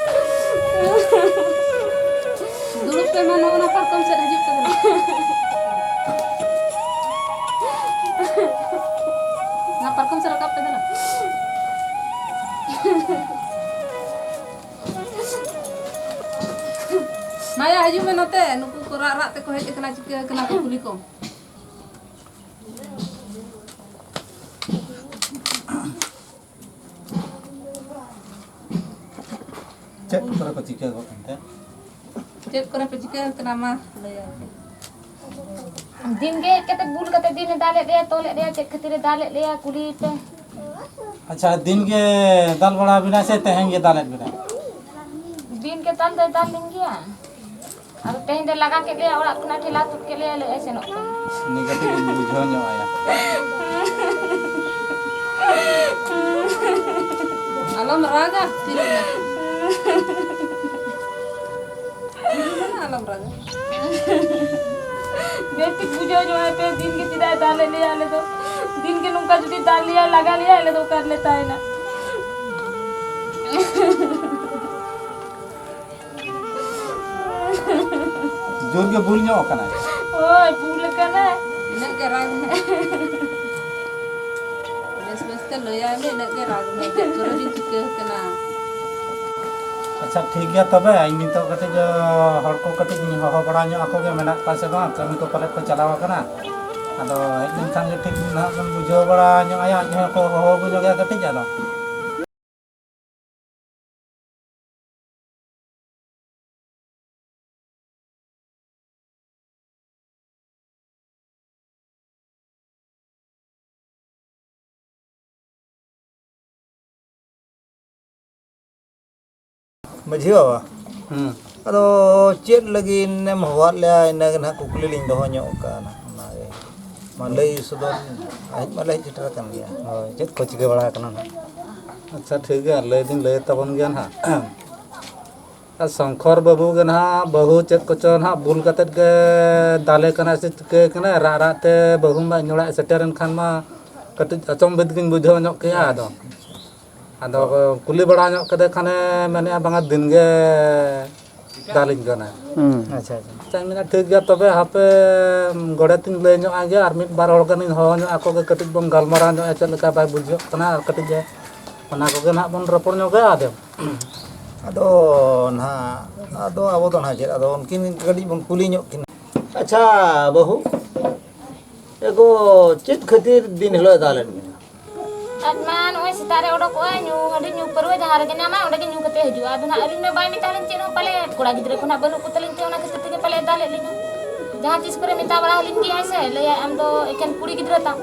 ᱫᱩᱲᱩᱵ ᱯᱮ ᱢᱟ, ᱱᱚᱜᱼᱚ ᱱᱟ ᱯᱟᱨᱠᱚᱢ ᱥᱮᱫ ᱦᱤᱡᱩᱜ ᱯᱮ ᱫᱮᱞᱟ᱾ ᱱᱟ ᱯᱟᱨᱠᱚᱢ ᱥᱮᱫ ᱨᱟᱠᱟᱵ ᱯᱮ ᱫᱮᱞᱟ᱾ ᱢᱟᱭᱟ, ᱦᱤᱡᱩᱜ ᱢᱮ ᱱᱚᱛᱮ᱾ ᱱᱩᱠᱩ ᱠᱚ ᱨᱟᱜ ᱨᱟᱜ ᱛᱮᱠᱚ ᱦᱮᱡ ᱟᱠᱟᱱᱟ, ᱪᱤᱠᱟᱹ ᱟᱠᱟᱱᱟ ᱠᱚ ᱠᱩᱞᱤ ᱠᱚᱢ᱾ ᱪᱮᱫ ᱠᱚᱨᱮ ᱠᱚ ᱪᱤᱠᱟᱹ ᱜᱚᱫ ᱮᱱᱛᱮ? ᱪᱮᱫ ᱠᱚᱨᱮ ᱯᱮ ᱪᱤᱠᱟᱹ ᱟᱠᱟᱱᱟ, ᱢᱟ ᱞᱟᱹᱭ ᱟᱯᱮ᱾ ᱫᱤᱱ ᱜᱮ ᱦᱮᱡ ᱠᱟᱛᱮ ᱵᱩᱞ ᱠᱟᱛᱮ ᱫᱤᱱᱮ ᱫᱟᱞᱮᱫ ᱞᱮᱭᱟ, ᱛᱚᱞᱮᱫ ᱞᱮᱭᱟ, ᱪᱮᱫ ᱠᱷᱟᱹᱛᱤᱨᱮ ᱫᱟᱞᱮᱫ ᱞᱮᱭᱟ ᱠᱩᱞᱤᱭᱮᱯᱮ᱾ ᱟᱪᱪᱷᱟ, ᱫᱤᱱ ᱜᱮ ᱫᱟᱞ ᱵᱟᱲᱟ ᱵᱤᱱᱟ ᱥᱮ ᱛᱮᱦᱮᱧ ᱜᱮ ᱫᱟᱞᱮᱫ ᱵᱤᱱᱟ? ᱫᱤᱱ ᱜᱮ ᱫᱟᱞ ᱫᱚᱭ ᱫᱟᱞ ᱞᱤᱧ ᱜᱮᱭᱟ᱾ ᱟᱫᱚ ᱛᱮᱦᱮᱧ ᱫᱚ ᱞᱟᱜᱟ ᱠᱮᱫ ᱞᱮᱭᱟ, ᱚᱲᱟᱜ ᱠᱷᱚᱱᱟᱜ ᱴᱷᱮᱞᱟ ᱛᱩᱫ ᱠᱮᱫ ᱞᱮᱭᱟ, ᱞᱟᱹᱭᱮᱫᱼᱟᱭ ᱥᱮᱱᱚᱜ ᱠᱟᱱᱟ᱾ ᱩᱱᱤ ᱠᱟᱹᱴᱤᱡ ᱵᱤᱱ ᱵᱩᱡᱷᱟᱹᱣ ᱧᱚᱜ ᱟᱭᱟ᱾ ᱟᱞᱚᱢ ᱨᱟᱜᱟ, ᱛᱷᱤᱨᱚᱜ ᱢᱮ᱾ ᱛᱷᱤᱨᱚᱜ ᱢᱮ, ᱟᱞᱚᱢ ᱨᱟᱜᱟ᱾ ᱵᱮᱥ ᱴᱷᱤᱠ ᱵᱩᱡᱷᱟᱹᱣ ᱧᱚᱜ ᱟᱭ ᱯᱮ, ᱫᱤᱱ ᱜᱮ ᱪᱮᱫᱟᱜ ᱮ ᱫᱟᱞᱮᱫ ᱞᱮᱭᱟ ᱟᱞᱮ ᱫᱚ? ᱫᱤᱱ ᱜᱮ ᱱᱚᱝᱠᱟ ᱡᱩᱫᱤ ᱫᱟᱞ ᱞᱮᱭᱟᱭ, ᱞᱟᱜᱟ ᱞᱮᱭᱟᱭ, ᱟᱞᱮ ᱫᱚ ᱚᱠᱟ ᱨᱮᱞᱮ ᱛᱟᱦᱮᱱᱟ? ᱡᱳᱨ ᱜᱮ ᱵᱩᱞ ᱧᱚᱜ ᱟᱠᱟᱱᱟᱭ᱾ ᱦᱳᱭ, ᱵᱩᱞ ᱟᱠᱟᱱᱟᱭ᱾ ᱤᱱᱟᱹᱜ ᱜᱮ ᱨᱟᱜᱽ ᱢᱮ᱾ ᱵᱮᱥ ᱵᱮᱥ ᱛᱮ ᱞᱟᱹᱭᱟᱭ ᱢᱮ, ᱤᱱᱟᱹᱜ ᱜᱮ ᱨᱟᱜᱽ ᱢᱮ᱾ ᱪᱮᱫ ᱠᱚᱨᱮ ᱵᱤᱱ ᱪᱤᱠᱟᱹ ᱟᱠᱟᱱᱟ? ᱟᱪᱪᱷᱟ, ᱴᱷᱤᱠ ᱜᱮᱭᱟ ᱛᱚᱵᱮ᱾ ᱤᱧ ᱱᱤᱛᱚᱜ ᱠᱟᱹᱴᱤᱡ, ᱦᱚᱲ ᱠᱚ ᱠᱟᱹᱴᱤᱡ ᱤᱧ ᱦᱚᱦᱚ ᱵᱟᱲᱟ ᱧᱚᱜ ᱟᱠᱚ ᱜᱮ, ᱢᱮᱱᱟᱜ ᱠᱚᱣᱟ ᱥᱮ ᱵᱟᱝ, ᱠᱟᱹᱢᱤ ᱠᱚ ᱯᱟᱞᱮᱫ ᱠᱚ ᱪᱟᱞᱟᱣ ᱟᱠᱟᱱᱟ᱾ ᱟᱫᱚ ᱦᱮᱡ ᱞᱮᱱᱠᱷᱟᱱ ᱜᱮ ᱴᱷᱤᱠ ᱱᱟᱦᱟᱜ ᱵᱚᱱ ᱵᱩᱡᱷᱟᱹᱣ ᱵᱟᱲᱟ ᱧᱚᱜ ᱟᱭᱟ, ᱟᱡ ᱦᱚᱸ ᱠᱚ ᱦᱚᱦᱚ ᱟᱹᱜᱩ ᱧᱚᱜ ᱮᱭᱟ ᱠᱟᱹᱴᱤᱡ ᱟᱫᱚ᱾ ᱢᱟᱹᱡᱷᱤ ᱵᱟᱵᱟ, ᱦᱩᱸ᱾ ᱟᱫᱚ ᱪᱮᱫ ᱞᱟᱹᱜᱤᱫ ᱮᱢ ᱦᱚᱦᱚᱣᱟᱫ ᱞᱮᱭᱟ, ᱤᱱᱟᱹ ᱜᱮ ᱱᱟᱦᱟᱜ ᱠᱩᱠᱞᱤ ᱞᱤᱧ ᱫᱚᱦᱚ ᱧᱚᱜ ᱠᱟᱜᱼᱟ ᱱᱟᱦᱟᱜ, ᱚᱱᱟᱜᱮ᱾ ᱢᱟ ᱞᱟᱹᱭ ᱥᱚᱫᱚᱨ, ᱦᱮᱡ ᱢᱟ ᱞᱮ ᱦᱮᱡ ᱥᱮᱴᱮᱨ ᱟᱠᱟᱱ ᱜᱮᱭᱟ᱾ ᱦᱳᱭ, ᱪᱮᱫ ᱠᱚ ᱪᱤᱠᱟᱹ ᱵᱟᱲᱟ ᱟᱠᱟᱱᱟ ᱱᱟᱦᱟᱜ? ᱟᱪᱪᱷᱟ, ᱴᱷᱤᱠ ᱜᱮᱭᱟ, ᱞᱟᱹᱭ ᱫᱚᱧ ᱞᱟᱹᱭ ᱛᱟᱵᱚᱱ ᱜᱮᱭᱟ ᱱᱟᱦᱟᱜ᱾ ᱟᱨ ᱥᱚᱝᱠᱚᱨ ᱵᱟᱹᱵᱩ ᱜᱮ ᱱᱟᱦᱟᱜ ᱵᱟᱹᱦᱩ ᱪᱮᱫ ᱠᱚᱪᱚ ᱱᱟᱦᱟᱜ ᱵᱩᱞ ᱠᱟᱛᱮᱫ ᱜᱮ ᱫᱟᱞᱮ ᱠᱟᱱᱟᱭ ᱥᱮ ᱪᱤᱠᱟᱹ ᱠᱟᱱᱟᱭ, ᱨᱟᱜ ᱨᱟᱜ ᱛᱮ ᱵᱟᱹᱦᱩ ᱢᱟ ᱤᱧ ᱚᱲᱟᱜ ᱮ ᱥᱮᱴᱮᱨᱮᱱ ᱠᱷᱟᱱ ᱢᱟ ᱠᱟᱹᱴᱤᱡ ᱟᱪᱚᱢᱵᱤᱛ ᱜᱤᱧ ᱵᱩᱡᱷᱟᱹᱣ ᱧᱚᱜ ᱠᱮᱜᱼᱟ᱾ ᱟᱫᱚ, ᱟᱫᱚ ᱠᱩᱞᱤ ᱵᱟᱲᱟ ᱧᱚᱜ ᱠᱮᱫᱮ ᱠᱷᱟᱱᱮ ᱢᱮᱱᱮᱫᱼᱟ, "ᱵᱟᱝᱟ, ᱫᱤᱱ ᱜᱮ ᱫᱟᱞᱤᱧ ᱠᱟᱱᱟᱭ᱾" ᱦᱩᱸ᱾ ᱟᱪᱪᱷᱟ, ᱟᱪᱪᱷᱟ᱾ ᱟᱪᱪᱷᱟᱧ ᱢᱮᱱᱟ, "ᱴᱷᱤᱠ ᱜᱮᱭᱟ, ᱛᱚᱵᱮ ᱦᱟᱯᱮ ᱜᱚᱰᱮᱛ ᱤᱧ ᱞᱟᱹᱭ ᱧᱚᱜ ᱟᱭ ᱜᱮ, ᱟᱨ ᱢᱤᱫ ᱵᱟᱨ ᱦᱚᱲ ᱜᱟᱱᱤᱧ ᱦᱚᱦᱚ ᱧᱚᱜ ᱟᱠᱚ ᱜᱮ, ᱠᱟᱹᱴᱤᱡ ᱵᱚᱱ ᱜᱟᱞᱢᱟᱨᱟᱣ ᱧᱚᱜᱼᱟ, ᱪᱮᱫ ᱞᱮᱠᱟ ᱵᱟᱭ ᱵᱩᱡᱷᱟᱹᱜ ᱠᱟᱱᱟ, ᱟᱨ ᱠᱟᱹᱴᱤᱡ ᱮ, ᱚᱱᱟ ᱠᱚᱜᱮ ᱱᱟᱦᱟᱜ ᱵᱚᱱ ᱨᱚᱯᱚᱲ ᱧᱚᱜᱟ ᱟᱫᱚ᱾ ᱟᱫᱚ ᱱᱟᱦᱟᱜ, ᱟᱫᱚ ᱟᱵᱚ ᱫᱚ ᱱᱟᱦᱟᱜ ᱪᱮᱫ, ᱟᱫᱚ ᱩᱱᱠᱤᱱ ᱠᱟᱹᱴᱤᱡ ᱵᱚᱱ ᱠᱩᱞᱤ ᱧᱚᱜ ᱠᱤᱱᱟ᱾ ᱟᱪᱪᱷᱟ ᱵᱟᱹᱦᱩ, ᱮᱜᱳ, ᱪᱮᱫ ᱠᱷᱟᱹᱛᱤᱨ ᱫᱤᱱ ᱦᱤᱞᱳᱜ ᱮ ᱫᱟᱞᱮᱫ ᱢᱮᱭᱟ? ᱟᱡ ᱢᱟ ᱱᱚᱜᱼᱚᱭ ᱥᱮᱛᱟᱜ ᱨᱮ ᱚᱰᱚᱠᱚᱜᱼᱟᱭ, ᱧᱩ ᱦᱟᱺᱰᱤ ᱧᱩ ᱯᱟᱹᱨᱣᱟᱹ ᱡᱟᱦᱟᱸ ᱨᱮᱜᱮ ᱧᱟᱢᱟᱭ, ᱚᱸᱰᱮ ᱜᱮ ᱧᱩ ᱠᱟᱛᱮ ᱦᱤᱡᱩᱜᱼᱟ᱾ ᱟᱫᱚ ᱱᱟᱦᱟᱜ ᱟᱹᱞᱤᱧ ᱢᱟ ᱵᱟᱭ ᱢᱮᱛᱟ ᱞᱤᱧ ᱪᱮᱫ ᱦᱚᱸ ᱯᱟᱞᱮ, ᱠᱚᱲᱟ ᱜᱤᱫᱽᱨᱟᱹ ᱠᱚ ᱱᱟᱦᱟᱜ ᱵᱟᱹᱱᱩᱜ ᱠᱚᱛᱟ ᱞᱤᱧ ᱛᱮ, ᱚᱱᱟ ᱠᱷᱟᱹᱛᱤᱨ ᱛᱮᱜᱮ ᱯᱟᱞᱮ ᱫᱟᱞᱮᱫ ᱞᱤᱧᱟ᱾ ᱡᱟᱦᱟᱸ ᱛᱤᱥ ᱠᱚᱨᱮ ᱢᱮᱛᱟ ᱵᱟᱲᱟ ᱟᱹᱞᱤᱧ ᱜᱮᱭᱟᱭ ᱥᱮ, ᱞᱟᱹᱭᱟᱭ, "ᱟᱢ ᱫᱚ ᱮᱠᱮᱱ ᱠᱩᱲᱤ ᱜᱤᱫᱽᱨᱟᱹ ᱛᱟᱢ,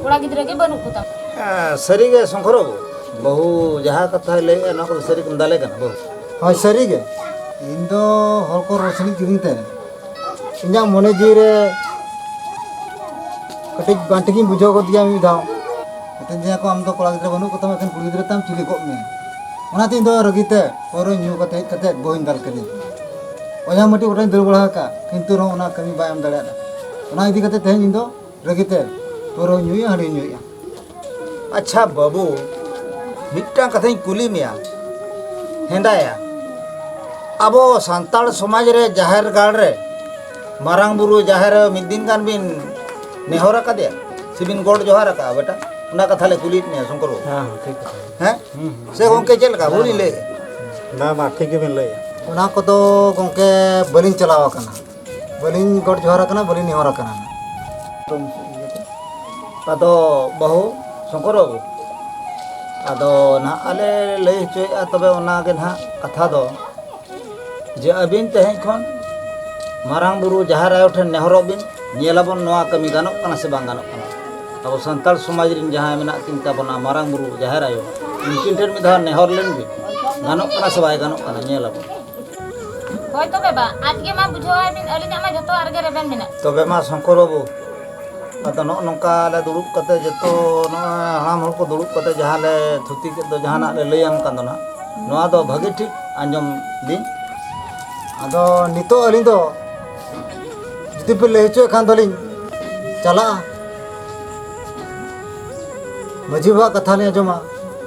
ᱠᱚᱲᱟ ᱜᱤᱫᱽᱨᱟᱹ ᱜᱮ ᱵᱟᱹᱱᱩᱜ ᱠᱚᱛᱟᱢ᱾" ᱦᱮᱸ, ᱥᱟᱹᱨᱤᱜᱮ ᱥᱚᱝᱠᱚᱨ ᱵᱟᱹᱵᱩ, ᱵᱟᱹᱦᱩ ᱡᱟᱦᱟᱸ ᱠᱟᱛᱷᱟᱭ ᱞᱟᱹᱭᱮᱫᱼᱟ, ᱱᱚᱣᱟ ᱠᱚᱫᱚ ᱥᱟᱹᱨᱤ ᱜᱮᱢ ᱫᱟᱞᱮ ᱠᱟᱱᱟ ᱵᱟᱹᱦᱩ? ᱦᱳᱭ, ᱥᱟᱹᱨᱤᱜᱮ᱾ ᱤᱧ ᱫᱚ ᱦᱚᱲ ᱠᱚ ᱨᱚᱲ ᱥᱟᱹᱨᱤ ᱠᱤᱫᱤᱧ ᱛᱮ ᱤᱧᱟᱹᱜ ᱢᱚᱱᱮ ᱡᱤᱣᱤ ᱨᱮ ᱠᱟᱹᱴᱤᱡ ᱵᱟᱝ ᱴᱷᱤᱠᱤᱧ ᱵᱩᱡᱷᱟᱹᱣ ᱜᱚᱫ ᱜᱮᱭᱟ ᱢᱤᱫ ᱫᱷᱟᱣ᱾ ᱢᱮᱛᱟᱹᱧ ᱜᱮᱭᱟ ᱠᱚ, "ᱟᱢ ᱫᱚ ᱠᱚᱲᱟ ᱜᱤᱫᱽᱨᱟᱹ ᱵᱟᱹᱱᱩᱜ ᱠᱚᱛᱟᱢᱟ, ᱮᱠᱷᱮᱱ ᱠᱩᱲᱤ ᱜᱤᱫᱽᱨᱟᱹ ᱛᱟᱢ, ᱪᱤᱞᱤ ᱜᱚᱜ ᱢᱮ?" ᱚᱱᱟᱛᱮ ᱤᱧ ᱫᱚ ᱨᱟᱹᱜᱤ ᱛᱮ ᱯᱟᱹᱣᱨᱟᱹ ᱧᱩ ᱠᱟᱛᱮ ᱦᱮᱡ ᱠᱟᱛᱮ ᱵᱟᱹᱦᱩᱧ ᱫᱟᱞ ᱠᱮᱫᱮᱭᱟ᱾ ᱚᱡᱷᱟ ᱢᱟᱹᱴᱤ ᱜᱚᱴᱟᱧ ᱫᱟᱹᱲ ᱵᱟᱲᱟ ᱟᱠᱟᱫ, ᱠᱤᱱᱛᱩ ᱨᱮᱦᱚᱸ ᱚᱱᱟ ᱠᱟᱹᱢᱤ ᱵᱟᱭ ᱮᱢ ᱫᱟᱲᱮᱭᱟᱫᱟ᱾ ᱚᱱᱟ ᱤᱫᱤ ᱠᱟᱛᱮ ᱛᱮᱦᱮᱧ ᱤᱧ ᱫᱚ ᱨᱟᱹᱜᱤ ᱛᱮ ᱯᱟᱹᱣᱨᱟᱹᱧ ᱧᱩᱭᱮᱫᱼᱟ, ᱦᱟᱺᱰᱤᱧ ᱧᱩᱭᱮᱫᱼᱟ᱾ ᱟᱪᱪᱷᱟ ᱵᱟᱹᱵᱩ, ᱢᱤᱫᱴᱟᱝ ᱠᱟᱛᱷᱟᱧ ᱠᱩᱞᱤ ᱢᱮᱭᱟ, ᱦᱮᱸᱫᱟᱭᱟ, ᱟᱵᱚ ᱥᱟᱱᱛᱟᱲ ᱥᱚᱢᱟᱡᱽ ᱨᱮ ᱡᱟᱦᱮᱨ ᱜᱟᱲ ᱨᱮ ᱢᱟᱨᱟᱝ ᱵᱩᱨᱩ ᱡᱟᱦᱮᱨ ᱟᱭᱳ ᱢᱤᱫ ᱫᱤᱱ ᱜᱟᱱ ᱵᱤᱱ ᱱᱮᱦᱚᱨ ᱟᱠᱟᱫᱮᱭᱟ ᱥᱮᱵᱤᱱ ᱜᱚᱰ ᱡᱚᱦᱟᱨ ᱟᱠᱟᱫᱼᱟ ᱵᱮᱴᱟ? ᱚᱱᱟ ᱠᱟᱛᱷᱟ ᱞᱮ ᱠᱩᱞᱤᱭᱮᱫ ᱢᱮᱭᱟ ᱥᱚᱝᱠᱚᱨ ᱵᱟᱹᱵᱩ᱾ ᱦᱮᱸ, ᱦᱮᱸ, ᱴᱷᱤᱠ ᱠᱟᱛᱷᱟ᱾ ᱦᱮᱸ? ᱦᱩᱸ, ᱦᱩᱸ᱾ ᱥᱮ ᱜᱚᱢᱠᱮ ᱪᱮᱫ ᱞᱮᱠᱟ? ᱵᱷᱩᱞᱤᱧ ᱞᱟᱹᱭᱮᱫᱼᱟ? ᱵᱟᱝ, ᱵᱟᱝ, ᱴᱷᱤᱠ ᱜᱮᱵᱤᱱ ᱞᱟᱹᱭᱮᱫᱼᱟ᱾ ᱚᱱᱟ ᱠᱚᱫᱚ ᱜᱚᱢᱠᱮ ᱵᱟᱹᱞᱤᱧ ᱪᱟᱞᱟᱣ ᱟᱠᱟᱱᱟ, ᱵᱟᱹᱞᱤᱧ ᱜᱚᱰ ᱡᱚᱦᱟᱨ ᱟᱠᱟᱱᱟ, ᱵᱟᱹᱞᱤᱧ ᱱᱮᱦᱚᱨ ᱟᱠᱟᱱᱟ᱾ ᱟᱫᱚ ᱵᱟᱹᱦᱩ ᱥᱚᱝᱠᱚᱨ ᱵᱟᱹᱵᱩ, ᱟᱫᱚ ᱱᱟᱦᱟᱜ ᱟᱞᱮ ᱞᱟᱹᱭ ᱦᱚᱪᱚᱭᱮᱫᱼᱟ, ᱛᱚᱵᱮ ᱚᱱᱟᱜᱮ ᱱᱟᱦᱟᱜ ᱠᱟᱛᱷᱟ ᱫᱚ, ᱡᱮ ᱟᱹᱵᱤᱱ ᱛᱮᱦᱮᱧ ᱠᱷᱚᱱ ᱢᱟᱨᱟᱝ ᱵᱩᱨᱩ ᱡᱟᱦᱮᱨ ᱟᱭᱳ ᱴᱷᱮᱱ ᱱᱮᱦᱚᱨᱚᱜ ᱵᱤᱱ, ᱧᱮᱞᱟᱵᱚᱱ ᱱᱚᱣᱟ ᱠᱟᱹᱢᱤ ᱜᱟᱱᱚᱜ ᱠᱟᱱᱟ ᱥᱮ ᱵᱟᱝ ᱜᱟᱱᱚᱜ ᱠᱟᱱᱟ᱾ ᱟᱵᱚ ᱥᱟᱱᱛᱟᱲ ᱥᱚᱢᱟᱡᱽ ᱨᱮᱱ ᱡᱟᱦᱟᱸᱭ ᱢᱮᱱᱟᱜ ᱠᱤᱱ ᱛᱟᱵᱚᱱᱟ ᱢᱟᱨᱟᱝ ᱵᱩᱨᱩ ᱡᱟᱦᱮᱨ ᱟᱭᱳ, ᱩᱱᱠᱤᱱ ᱴᱷᱮᱱ ᱢᱤᱫ ᱫᱷᱟᱣ ᱱᱮᱦᱚᱨ ᱞᱮᱱ ᱵᱤᱱ᱾ ᱜᱟᱱᱚᱜ ᱠᱟᱱᱟ ᱥᱮ ᱵᱟᱭ ᱜᱟᱱᱚᱜ ᱠᱟᱱᱟ, ᱧᱮᱞ ᱟᱵᱚᱱ᱾ ᱦᱳᱭ ᱛᱚᱵᱮ ᱵᱟ, ᱟᱡ ᱜᱮ ᱢᱟ ᱵᱩᱡᱷᱟᱹᱣᱟᱭ ᱵᱤᱱ, ᱟᱹᱞᱤᱧᱟᱜ ᱢᱟ ᱡᱷᱚᱛᱚᱣᱟᱜ ᱨᱮᱜᱮ ᱨᱮᱵᱮᱱ ᱢᱮᱱᱟᱜ᱾ ᱛᱚᱵᱮ ᱢᱟ ᱥᱚᱝᱠᱚᱨ ᱵᱟᱹᱵᱩ, ᱟᱫᱚ ᱱᱚᱜᱼᱚ ᱱᱚᱝᱠᱟ ᱟᱞᱮ ᱫᱩᱲᱩᱵ ᱠᱟᱛᱮ ᱡᱚᱛᱚ ᱱᱚᱜᱼᱚᱭ ᱦᱟᱲᱟᱢ ᱦᱚᱲ ᱠᱚ ᱫᱩᱲᱩᱵ ᱠᱟᱛᱮ ᱡᱟᱦᱟᱸ ᱞᱮ ᱛᱷᱩᱛᱤ ᱠᱮᱫ ᱫᱚ, ᱡᱟᱦᱟᱱᱟᱜ ᱞᱮ ᱞᱟᱹᱭᱟᱢ ᱠᱟᱱ ᱫᱚ ᱱᱟᱦᱟᱜ, ᱱᱚᱣᱟ ᱫᱚ ᱵᱷᱟᱹᱜᱤ ᱴᱷᱤᱠ ᱟᱸᱡᱚᱢ ᱵᱤᱱ᱾ ᱟᱫᱚ ᱱᱤᱛᱚᱜ ᱟᱹᱞᱤᱧ ᱫᱚ ᱡᱩᱫᱤ ᱯᱮ ᱞᱟᱹᱭ ᱦᱚᱪᱚᱭᱮᱫ ᱠᱷᱟᱱ ᱫᱚᱞᱤᱧ ᱪᱟᱞᱟᱜᱼᱟ᱾ ᱢᱟᱹᱡᱷᱤ ᱵᱟᱵᱟᱣᱟᱜ ᱠᱟᱛᱷᱟ ᱞᱤᱧ ᱟᱸᱡᱚᱢᱟ,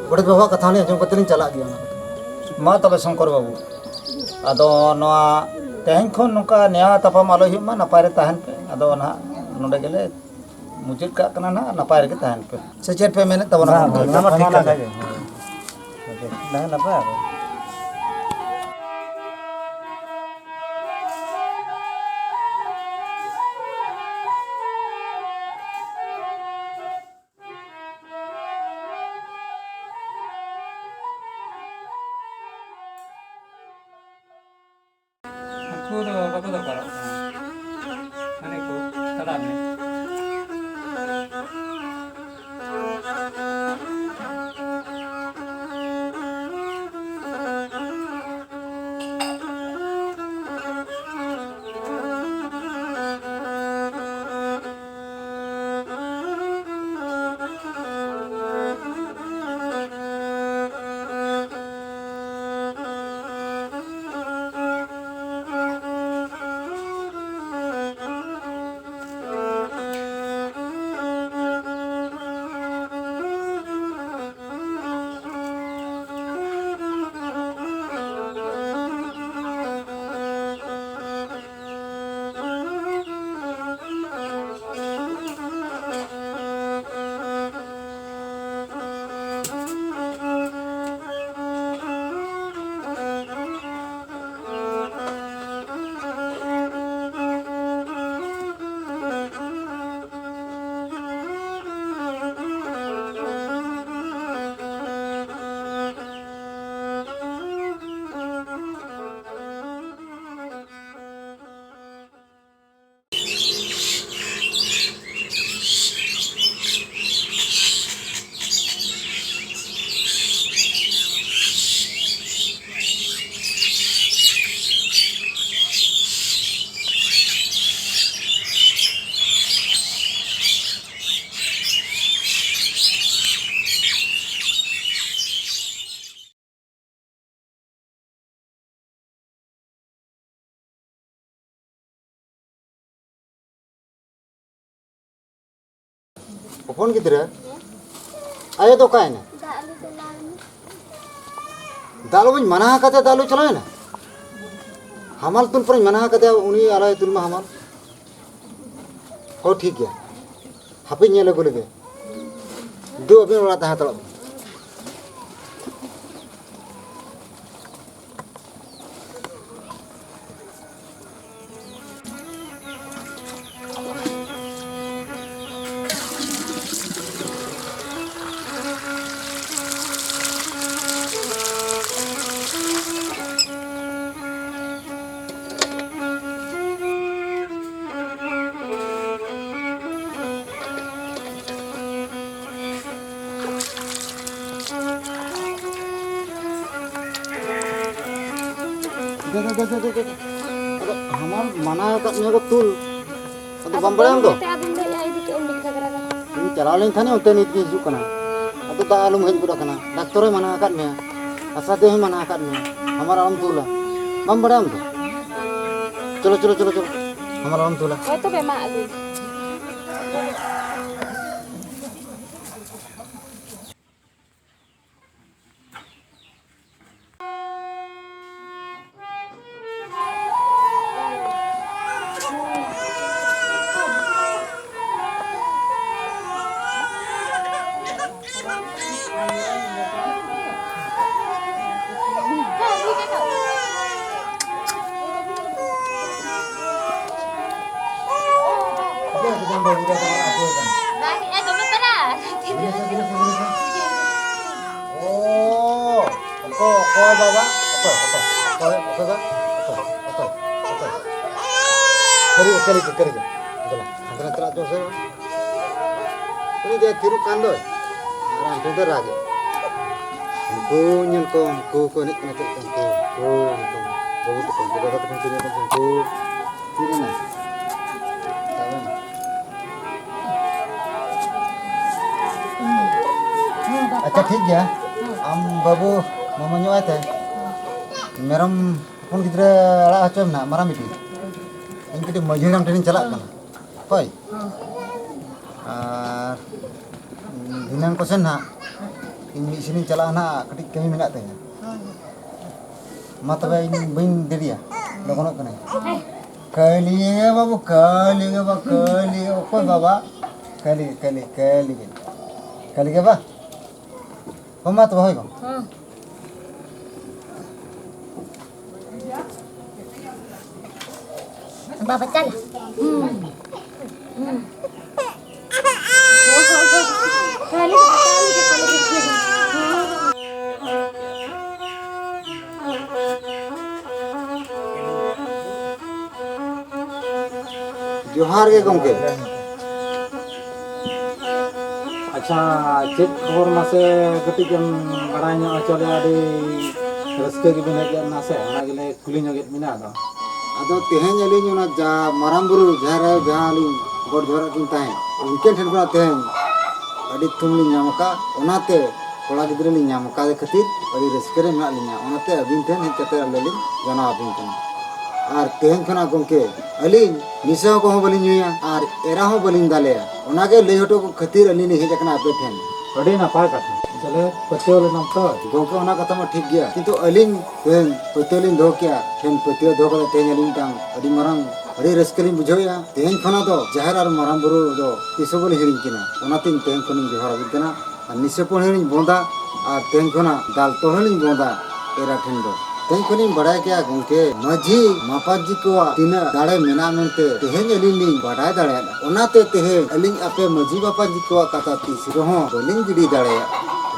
ᱜᱚᱰᱮᱛ ᱵᱟᱵᱟᱣᱟᱜ ᱠᱟᱛᱷᱟ ᱞᱤᱧ ᱟᱸᱡᱚᱢ ᱠᱟᱛᱮ ᱞᱤᱧ ᱪᱟᱞᱟᱜ ᱜᱮᱭᱟ ᱚᱱᱟ ᱠᱚᱫᱚ᱾ ᱢᱟ ᱛᱚᱵᱮ ᱥᱚᱝᱠᱚᱨ ᱵᱟᱹᱵᱩ, ᱟᱫᱚ ᱱᱚᱣᱟ ᱛᱮᱦᱮᱧ ᱠᱷᱚᱱ ᱱᱚᱝᱠᱟ ᱱᱮᱭᱟᱣ ᱛᱟᱯᱟᱢ ᱟᱞᱚ ᱦᱩᱭᱩᱜ ᱢᱟ, ᱱᱟᱯᱟᱭ ᱨᱮ ᱛᱟᱦᱮᱱ ᱯᱮ᱾ ᱟᱫᱚ ᱱᱟᱦᱟᱜ ᱱᱚᱰᱮ ᱜᱮᱞᱮ ᱢᱩᱪᱟᱹᱫ ᱠᱟᱜ ᱠᱟᱱᱟ ᱱᱟᱦᱟᱜ, ᱱᱟᱯᱟᱭ ᱨᱮᱜᱮ ᱛᱟᱦᱮᱱ ᱯᱮ᱾ ᱥᱮ ᱪᱮᱫ ᱯᱮ ᱢᱮᱱᱮᱫ ᱛᱟᱵᱚᱱᱟ ᱵᱟᱝ, ᱜᱚᱢᱠᱮ? ᱵᱟᱝ, ᱚᱱᱟ ᱢᱟ ᱴᱷᱤᱠ ᱠᱟᱛᱷᱟ ᱜᱮ᱾ ᱦᱮᱸ᱾ ᱱᱟᱯᱟᱭ ᱟᱵᱚ᱾ ᱩᱱᱠᱩ ᱫᱚ ᱵᱟᱠᱚ ᱫᱚᱨᱠᱟᱨᱚᱜ ᱠᱟᱱᱟ᱾ ᱦᱟᱹᱱᱤ ᱠᱚ ᱪᱟᱞᱟᱜ ᱢᱮ᱾ ᱦᱚᱯᱚᱱ ᱜᱤᱫᱽᱨᱟᱹ, ᱟᱭᱳ ᱫᱚ ᱚᱠᱟᱭᱮᱱᱟ? ᱫᱟᱜ ᱞᱩ ᱪᱟᱞᱟᱣ ᱮᱱᱟ᱾ ᱫᱟᱜ ᱞᱩ ᱵᱟᱹᱧ ᱢᱟᱱᱟ ᱟᱠᱟᱫᱮᱭᱟ, ᱫᱟᱜ ᱞᱩ ᱪᱟᱞᱟᱣ ᱮᱱᱟ? ᱦᱟᱢᱟᱞ ᱛᱩᱞ ᱯᱚᱨᱮᱧ ᱢᱟᱱᱟ ᱟᱠᱟᱫᱮᱭᱟ, ᱩᱱᱤ ᱟᱞᱚᱭ ᱫᱩᱞ ᱢᱟ ᱦᱟᱢᱟᱞ᱾ ᱦᱳ, ᱴᱷᱤᱠ ᱜᱮᱭᱟ, ᱦᱟᱯᱮᱧ ᱧᱮᱞ ᱟᱹᱜᱩ ᱞᱮᱜᱮ᱾ ᱫᱩ, ᱟᱹᱵᱤᱱ ᱚᱲᱟᱜ ᱛᱮ ᱦᱟᱛᱟᱲᱚᱜ ᱵᱤᱱ᱾ ᱫᱮ, ᱫᱮ, ᱫᱮ, ᱫᱮ, ᱫᱮ, ᱫᱮ᱾ ᱟᱫᱚ ᱦᱟᱢᱟᱞ ᱢᱟᱱᱟ ᱟᱠᱟᱫ ᱢᱮᱭᱟ ᱠᱚ ᱛᱩᱞ᱾ ᱟᱫᱚ ᱟᱫᱚ ᱵᱟᱢ ᱵᱟᱲᱟᱭᱟ ᱟᱢ ᱫᱚ? ᱵᱟᱹᱧ ᱢᱮᱛᱟᱜᱼᱟ, ᱟᱫᱚᱧ ᱞᱟᱹᱭᱮᱫᱼᱟ, ᱤᱫᱤ ᱠᱮᱫ ᱟᱹᱧ ᱢᱤᱫ ᱜᱷᱟᱜᱽᱨᱟ ᱜᱟᱱ᱾ ᱤᱧ ᱪᱟᱞᱟᱣ ᱞᱮᱱ ᱠᱷᱟᱱ ᱚᱱᱛᱮ ᱱᱤᱛ ᱜᱮ ᱦᱤᱡᱩᱜ ᱠᱟᱱᱟ᱾ ᱟᱫᱚ ᱫᱟᱜ ᱟᱞᱚᱢ ᱦᱮᱡ ᱜᱚᱫ ᱟᱠᱟᱱᱟ᱾ ᱰᱟᱠᱛᱚᱨᱮ ᱢᱟᱱᱟ ᱟᱠᱟᱫ ᱢᱮᱭᱟ, ᱟᱥᱟ ᱫᱮ ᱦᱚᱸᱭ ᱢᱟᱱᱟ ᱟᱠᱟᱫ ᱢᱮᱭᱟ᱾ ᱦᱟᱢᱟᱞ ᱟᱞᱚᱢ ᱛᱩᱞᱟ᱾ ᱵᱟᱢ ᱵᱟᱲᱟᱭᱟ ᱟᱢ ᱫᱚ? ᱪᱚᱞᱚ, ᱪᱚᱞᱚ, ᱪᱚᱞᱚ, ᱪᱚᱞᱚ᱾ ᱦᱟᱢᱟᱞ ᱟᱞᱚᱢ ᱛᱩᱞᱟ᱾ ᱦᱳᱭ ᱛᱚᱵᱮ, ᱢᱟ ᱟᱹᱜᱩᱭ᱾ ᱚ, ᱚᱠᱚᱭ, ᱚᱠᱚᱭ ᱵᱟᱵᱟ? ᱚᱠᱚᱭ, ᱚᱠᱚᱭ, ᱚᱠᱚᱭ, ᱚᱠᱚᱭ ᱵᱟ? ᱚᱠᱚᱭ, ᱚᱠᱚᱭ, ᱚᱠᱚᱭ, ᱚᱠᱚᱭ? ᱠᱟᱹᱨᱤ, ᱠᱟᱹᱨᱤ, ᱠᱟᱹᱨᱤ᱾ ᱫᱮᱞᱟ, ᱦᱟᱱᱛᱮ ᱱᱟᱛᱮ ᱪᱟᱞᱟᱜ ᱪᱚ ᱥᱮ᱾ ᱩᱱᱤ ᱫᱚ ᱛᱤᱨᱩᱵ ᱠᱟᱱ ᱫᱚᱭ᱾ ᱟᱨ ᱦᱟᱱᱛᱮ ᱫᱚ ᱨᱟᱜ ᱮᱫ᱾ ᱩᱱᱠᱩ ᱧᱮᱞ ᱠᱚᱢ, ᱩᱱᱠᱩ ᱠᱚ ᱮᱱᱮᱡ ᱠᱟᱱᱟ ᱪᱮᱫ ᱞᱮᱠᱟ, ᱩᱱᱠᱩ, ᱩᱱᱠᱩ, ᱩᱱᱠᱩ ᱵᱟᱹᱵᱩ ᱛᱟᱠᱚ, ᱩᱱᱠᱩ ᱫᱟᱫᱟ ᱛᱟᱠᱚ ᱠᱚ ᱧᱮᱞ ᱠᱚᱢ ᱥᱮ, ᱩᱱᱠᱩ᱾ ᱛᱤᱨᱮ ᱱᱟᱭ? ᱟᱪᱪᱷᱟ, ᱴᱷᱤᱠ ᱜᱮᱭᱟ᱾ ᱟᱢ ᱵᱟᱹᱵᱩ ᱢᱟᱢᱟ ᱧᱚᱜ ᱟᱭ ᱛᱮ, ᱢᱮᱨᱚᱢ ᱦᱚᱯᱚᱱ ᱜᱤᱫᱽᱨᱟᱹ ᱟᱲᱟᱜ ᱦᱚᱪᱚᱭ ᱢᱮ ᱱᱟᱜ, ᱢᱟᱨᱟᱝ ᱵᱤᱴᱤ᱾ ᱤᱧ ᱠᱟᱹᱴᱤᱡ ᱢᱟᱹᱡᱷᱤ ᱦᱟᱲᱟᱢ ᱴᱷᱮᱱᱤᱧ ᱪᱟᱞᱟᱜ ᱠᱟᱱᱟ᱾ ᱦᱳᱭ᱾ ᱟᱨ ᱫᱷᱤᱱᱟᱹᱝ ᱠᱚᱥᱮᱱ ᱱᱟᱦᱟᱜ ᱤᱧ ᱢᱤᱫ ᱥᱮᱱᱤᱧ ᱪᱟᱞᱟᱜᱼᱟ ᱱᱟᱦᱟᱜ, ᱠᱟᱹᱴᱤᱡ ᱠᱟᱹᱢᱤ ᱢᱮᱱᱟᱜ ᱛᱤᱧᱟ᱾ ᱢᱟ ᱛᱚᱵᱮ, ᱤᱧ ᱵᱟᱹᱧ ᱫᱮᱨᱤᱭᱟ, ᱞᱚᱜᱚᱱᱚᱜ ᱠᱟᱹᱱᱟᱹᱧ᱾ ᱠᱟᱹᱞᱤ ᱜᱮ ᱵᱟᱹᱵᱩ, ᱠᱟᱹᱞᱤ ᱜᱮ ᱵᱟ, ᱠᱟᱹᱞᱤ ᱜᱮ᱾ ᱚᱠᱚᱭ ᱵᱟᱵᱟ? ᱠᱟᱹᱞᱤ, ᱠᱟᱹᱞᱤ, ᱠᱟᱹᱞᱤ ᱜᱮ᱾ ᱠᱟᱹᱞᱤ ᱜᱮ ᱵᱟ? ᱦᱚᱸ, ᱢᱟ ᱛᱚᱵᱮ, ᱦᱳᱭ ᱜᱚ᱾ ᱦᱚᱸ᱾ ᱵᱟᱵᱟ, ᱪᱟᱞ᱾ ᱦᱩᱸ᱾ ᱦᱩᱸ᱾ ᱡᱚᱦᱟᱨ ᱜᱮ ᱜᱚᱢᱠᱮ᱾ ᱟᱪᱪᱷᱟ, ᱪᱮᱫ ᱠᱷᱚᱵᱚᱨ ᱢᱟᱥᱮ ᱠᱟᱹᱴᱤᱡ ᱮᱢ ᱵᱟᱲᱟᱭ ᱧᱚᱜ ᱦᱚᱪᱚ ᱞᱮᱭᱟ? ᱟᱹᱰᱤ ᱨᱟᱹᱥᱠᱟᱹ ᱜᱮᱵᱤᱱ ᱦᱮᱡ ᱮᱱᱟ ᱥᱮ, ᱚᱱᱟ ᱜᱮᱞᱮ ᱠᱩᱞᱤ ᱧᱚᱜᱮᱫ ᱵᱮᱱᱟ᱾ ᱟᱫᱚ ᱟᱫᱚ ᱛᱮᱦᱮᱧ ᱟᱹᱞᱤᱧ ᱚᱱᱟ ᱡᱟ ᱢᱟᱨᱟᱝ ᱵᱩᱨᱩ ᱡᱟᱦᱮᱨ ᱟᱭᱳ ᱡᱟᱦᱟᱸ ᱞᱤᱧ ᱜᱚᱰ ᱡᱚᱦᱟᱨᱟᱜ ᱠᱤᱱ ᱛᱟᱦᱮᱸᱫ, ᱩᱱᱠᱤᱱ ᱴᱷᱮᱱ ᱠᱷᱚᱱᱟᱜ ᱛᱮᱦᱮᱧ ᱟᱹᱰᱤ ᱛᱷᱩᱢ ᱞᱤᱧ ᱧᱟᱢ ᱟᱠᱟᱫ᱾ ᱚᱱᱟᱛᱮ ᱠᱚᱲᱟ ᱜᱤᱫᱽᱨᱟᱹ ᱞᱤᱧ ᱧᱟᱢ ᱟᱠᱟᱫᱮ ᱠᱷᱟᱹᱛᱤᱨ ᱟᱹᱰᱤ ᱨᱟᱹᱥᱠᱟᱹ ᱨᱮ ᱢᱮᱱᱟᱜ ᱞᱤᱧᱟ᱾ ᱚᱱᱟᱛᱮ ᱟᱹᱵᱤᱱ ᱴᱷᱮᱱ ᱦᱮᱡ ᱠᱟᱛᱮ ᱟᱞᱮ ᱞᱤᱧ ᱡᱟᱱᱟᱣ ᱟᱹᱵᱤᱱ ᱠᱟᱱᱟ᱾ ᱟᱨ ᱛᱮᱦᱮᱧ ᱠᱷᱚᱱᱟᱜ ᱜᱚᱢᱠᱮ, ᱟᱹᱞᱤᱧ ᱱᱤᱥᱟᱹ ᱠᱚᱦᱚᱸ ᱵᱟᱹᱞᱤᱧ ᱧᱩᱭᱟ ᱟᱨ ᱮᱨᱟ ᱦᱚᱸ ᱵᱟᱹᱞᱤᱧ ᱫᱟᱞᱮᱭᱟ᱾ ᱚᱱᱟᱜᱮ ᱞᱟᱹᱭ ᱦᱚᱴᱚ ᱠᱷᱟᱹᱛᱤᱨ ᱟᱹᱞᱤᱧ ᱞᱤᱧ ᱦᱮᱡ ᱟᱠᱟᱱᱟ ᱟᱯᱮ ᱴᱷᱮᱱ᱾ ᱟᱹᱰᱤ ᱱᱟᱯᱟᱭ ᱠᱟᱛᱷᱟ᱾ ᱛᱟᱦᱞᱮ ᱯᱟᱹᱛᱭᱟᱹᱣ ᱞᱮᱱᱟᱢ ᱛᱚ? ᱜᱚᱢᱠᱮ, ᱚᱱᱟ ᱠᱟᱛᱷᱟ ᱢᱟ ᱴᱷᱤᱠ ᱜᱮᱭᱟ, ᱠᱤᱱᱛᱩ ᱟᱹᱞᱤᱧ ᱛᱮᱦᱮᱧ ᱯᱟᱹᱛᱭᱟᱹᱣ ᱞᱤᱧ ᱫᱚᱦᱚ ᱠᱮᱜᱼᱟ᱾ ᱴᱷᱮᱱ ᱯᱟᱹᱛᱭᱟᱹᱣ ᱫᱚᱦᱚ ᱠᱟᱛᱮ ᱛᱮᱦᱮᱧ ᱟᱹᱞᱤᱧ ᱢᱤᱫᱴᱟᱝ ᱟᱹᱰᱤ ᱢᱟᱨᱟᱝ, ᱟᱹᱰᱤ ᱨᱟᱹᱥᱠᱟᱹ ᱞᱤᱧ ᱵᱩᱡᱷᱟᱹᱣᱮᱫᱼᱟ᱾ ᱛᱮᱦᱮᱧ ᱠᱷᱚᱱᱟᱜ ᱫᱚ ᱡᱟᱦᱮᱨ ᱟᱨ ᱢᱟᱨᱟᱝ ᱵᱩᱨᱩ ᱫᱚ ᱛᱤᱥ ᱦᱚᱸ ᱵᱟᱹᱞᱤᱧ ᱦᱤᱲᱤᱧ ᱠᱤᱱᱟ᱾ ᱚᱱᱟᱛᱮᱧ ᱛᱮᱦᱮᱧ ᱠᱷᱚᱱᱤᱧ ᱡᱚᱦᱟᱨ ᱟᱹᱵᱤᱱ ᱠᱟᱱᱟ᱾ ᱟᱨ ᱱᱤᱥᱟᱹ ᱯᱟᱹᱣᱲᱤ ᱦᱚᱸᱞᱤᱧ ᱵᱚᱸᱫᱟ, ᱟᱨ ᱛᱮᱦᱮᱧ ᱠᱷᱚᱱᱟᱜ ᱫᱟᱞ ᱛᱚᱞ ᱦᱚᱸᱞᱤᱧ ᱵᱚᱸᱫᱟ ᱮᱨᱟ ᱴᱷᱮᱱ ᱫᱚ᱾ ᱛᱮᱦᱮᱧ ᱠᱷᱚᱱᱤᱧ ᱵᱟᱲᱟᱭ ᱠᱮᱜᱼᱟ ᱜᱚᱢᱠᱮ, ᱢᱟᱹᱡᱷᱤ ᱢᱟᱯᱟᱡᱤ ᱠᱚᱣᱟᱜ ᱛᱤᱱᱟᱹᱜ ᱫᱟᱲᱮ ᱢᱮᱱᱟᱜᱼᱟ ᱢᱮᱱᱛᱮ ᱛᱮᱦᱮᱧ ᱟᱹᱞᱤᱧ ᱞᱤᱧ ᱵᱟᱰᱟᱭ ᱫᱟᱲᱮᱭᱟᱫᱟ᱾ ᱚᱱᱟᱛᱮ ᱛᱮᱦᱮᱧ ᱟᱹᱞᱤᱧ ᱟᱯᱮ ᱢᱟᱹᱡᱷᱤ ᱢᱟᱯᱟᱡᱤ ᱠᱚᱣᱟᱜ ᱠᱟᱛᱷᱟ ᱛᱤᱥ ᱨᱮᱦᱚᱸ ᱵᱟᱹᱞᱤᱧ ᱜᱤᱰᱤ ᱫᱟᱲᱮᱭᱟᱜᱼᱟ᱾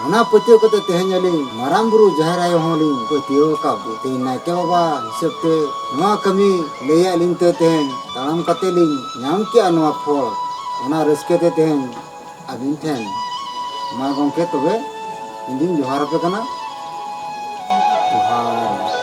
ᱚᱱᱟ ᱯᱟᱹᱛᱭᱟᱹᱣ ᱠᱟᱛᱮ ᱛᱮᱦᱮᱧ ᱟᱹᱞᱤᱧ ᱢᱟᱨᱟᱝ ᱵᱩᱨᱩ ᱡᱟᱦᱮᱨ ᱟᱭᱳ ᱦᱚᱸᱞᱤᱧ ᱯᱟᱹᱛᱭᱟᱹᱣ ᱟᱠᱟᱫ ᱠᱚ᱾ ᱛᱮᱦᱮᱧ ᱱᱟᱭᱠᱮ ᱵᱟᱵᱟ ᱦᱤᱥᱟᱹᱵ ᱛᱮ ᱱᱚᱣᱟ ᱠᱟᱹᱢᱤ ᱞᱟᱹᱭᱟᱫ ᱞᱤᱧ ᱛᱮ ᱛᱮᱦᱮᱧ ᱛᱟᱲᱟᱢ ᱠᱟᱛᱮ ᱞᱤᱧ ᱧᱟᱢ ᱠᱮᱜᱼᱟ ᱱᱚᱣᱟ ᱯᱷᱚᱞ᱾ ᱚᱱᱟ ᱨᱟᱹᱥᱠᱟᱹ ᱛᱮ ᱛᱮᱦᱮᱧ ᱟᱹᱵᱤᱱ ᱴᱷᱮᱱ᱾ ᱢᱟ ᱜᱚᱢᱠᱮ, ᱛᱚᱵᱮ ᱤᱧ ᱫᱩᱧ ᱡᱚᱦᱟᱨ ᱟᱯᱮ ᱠᱟᱱᱟ᱾ ᱡᱚᱦᱟᱨ᱾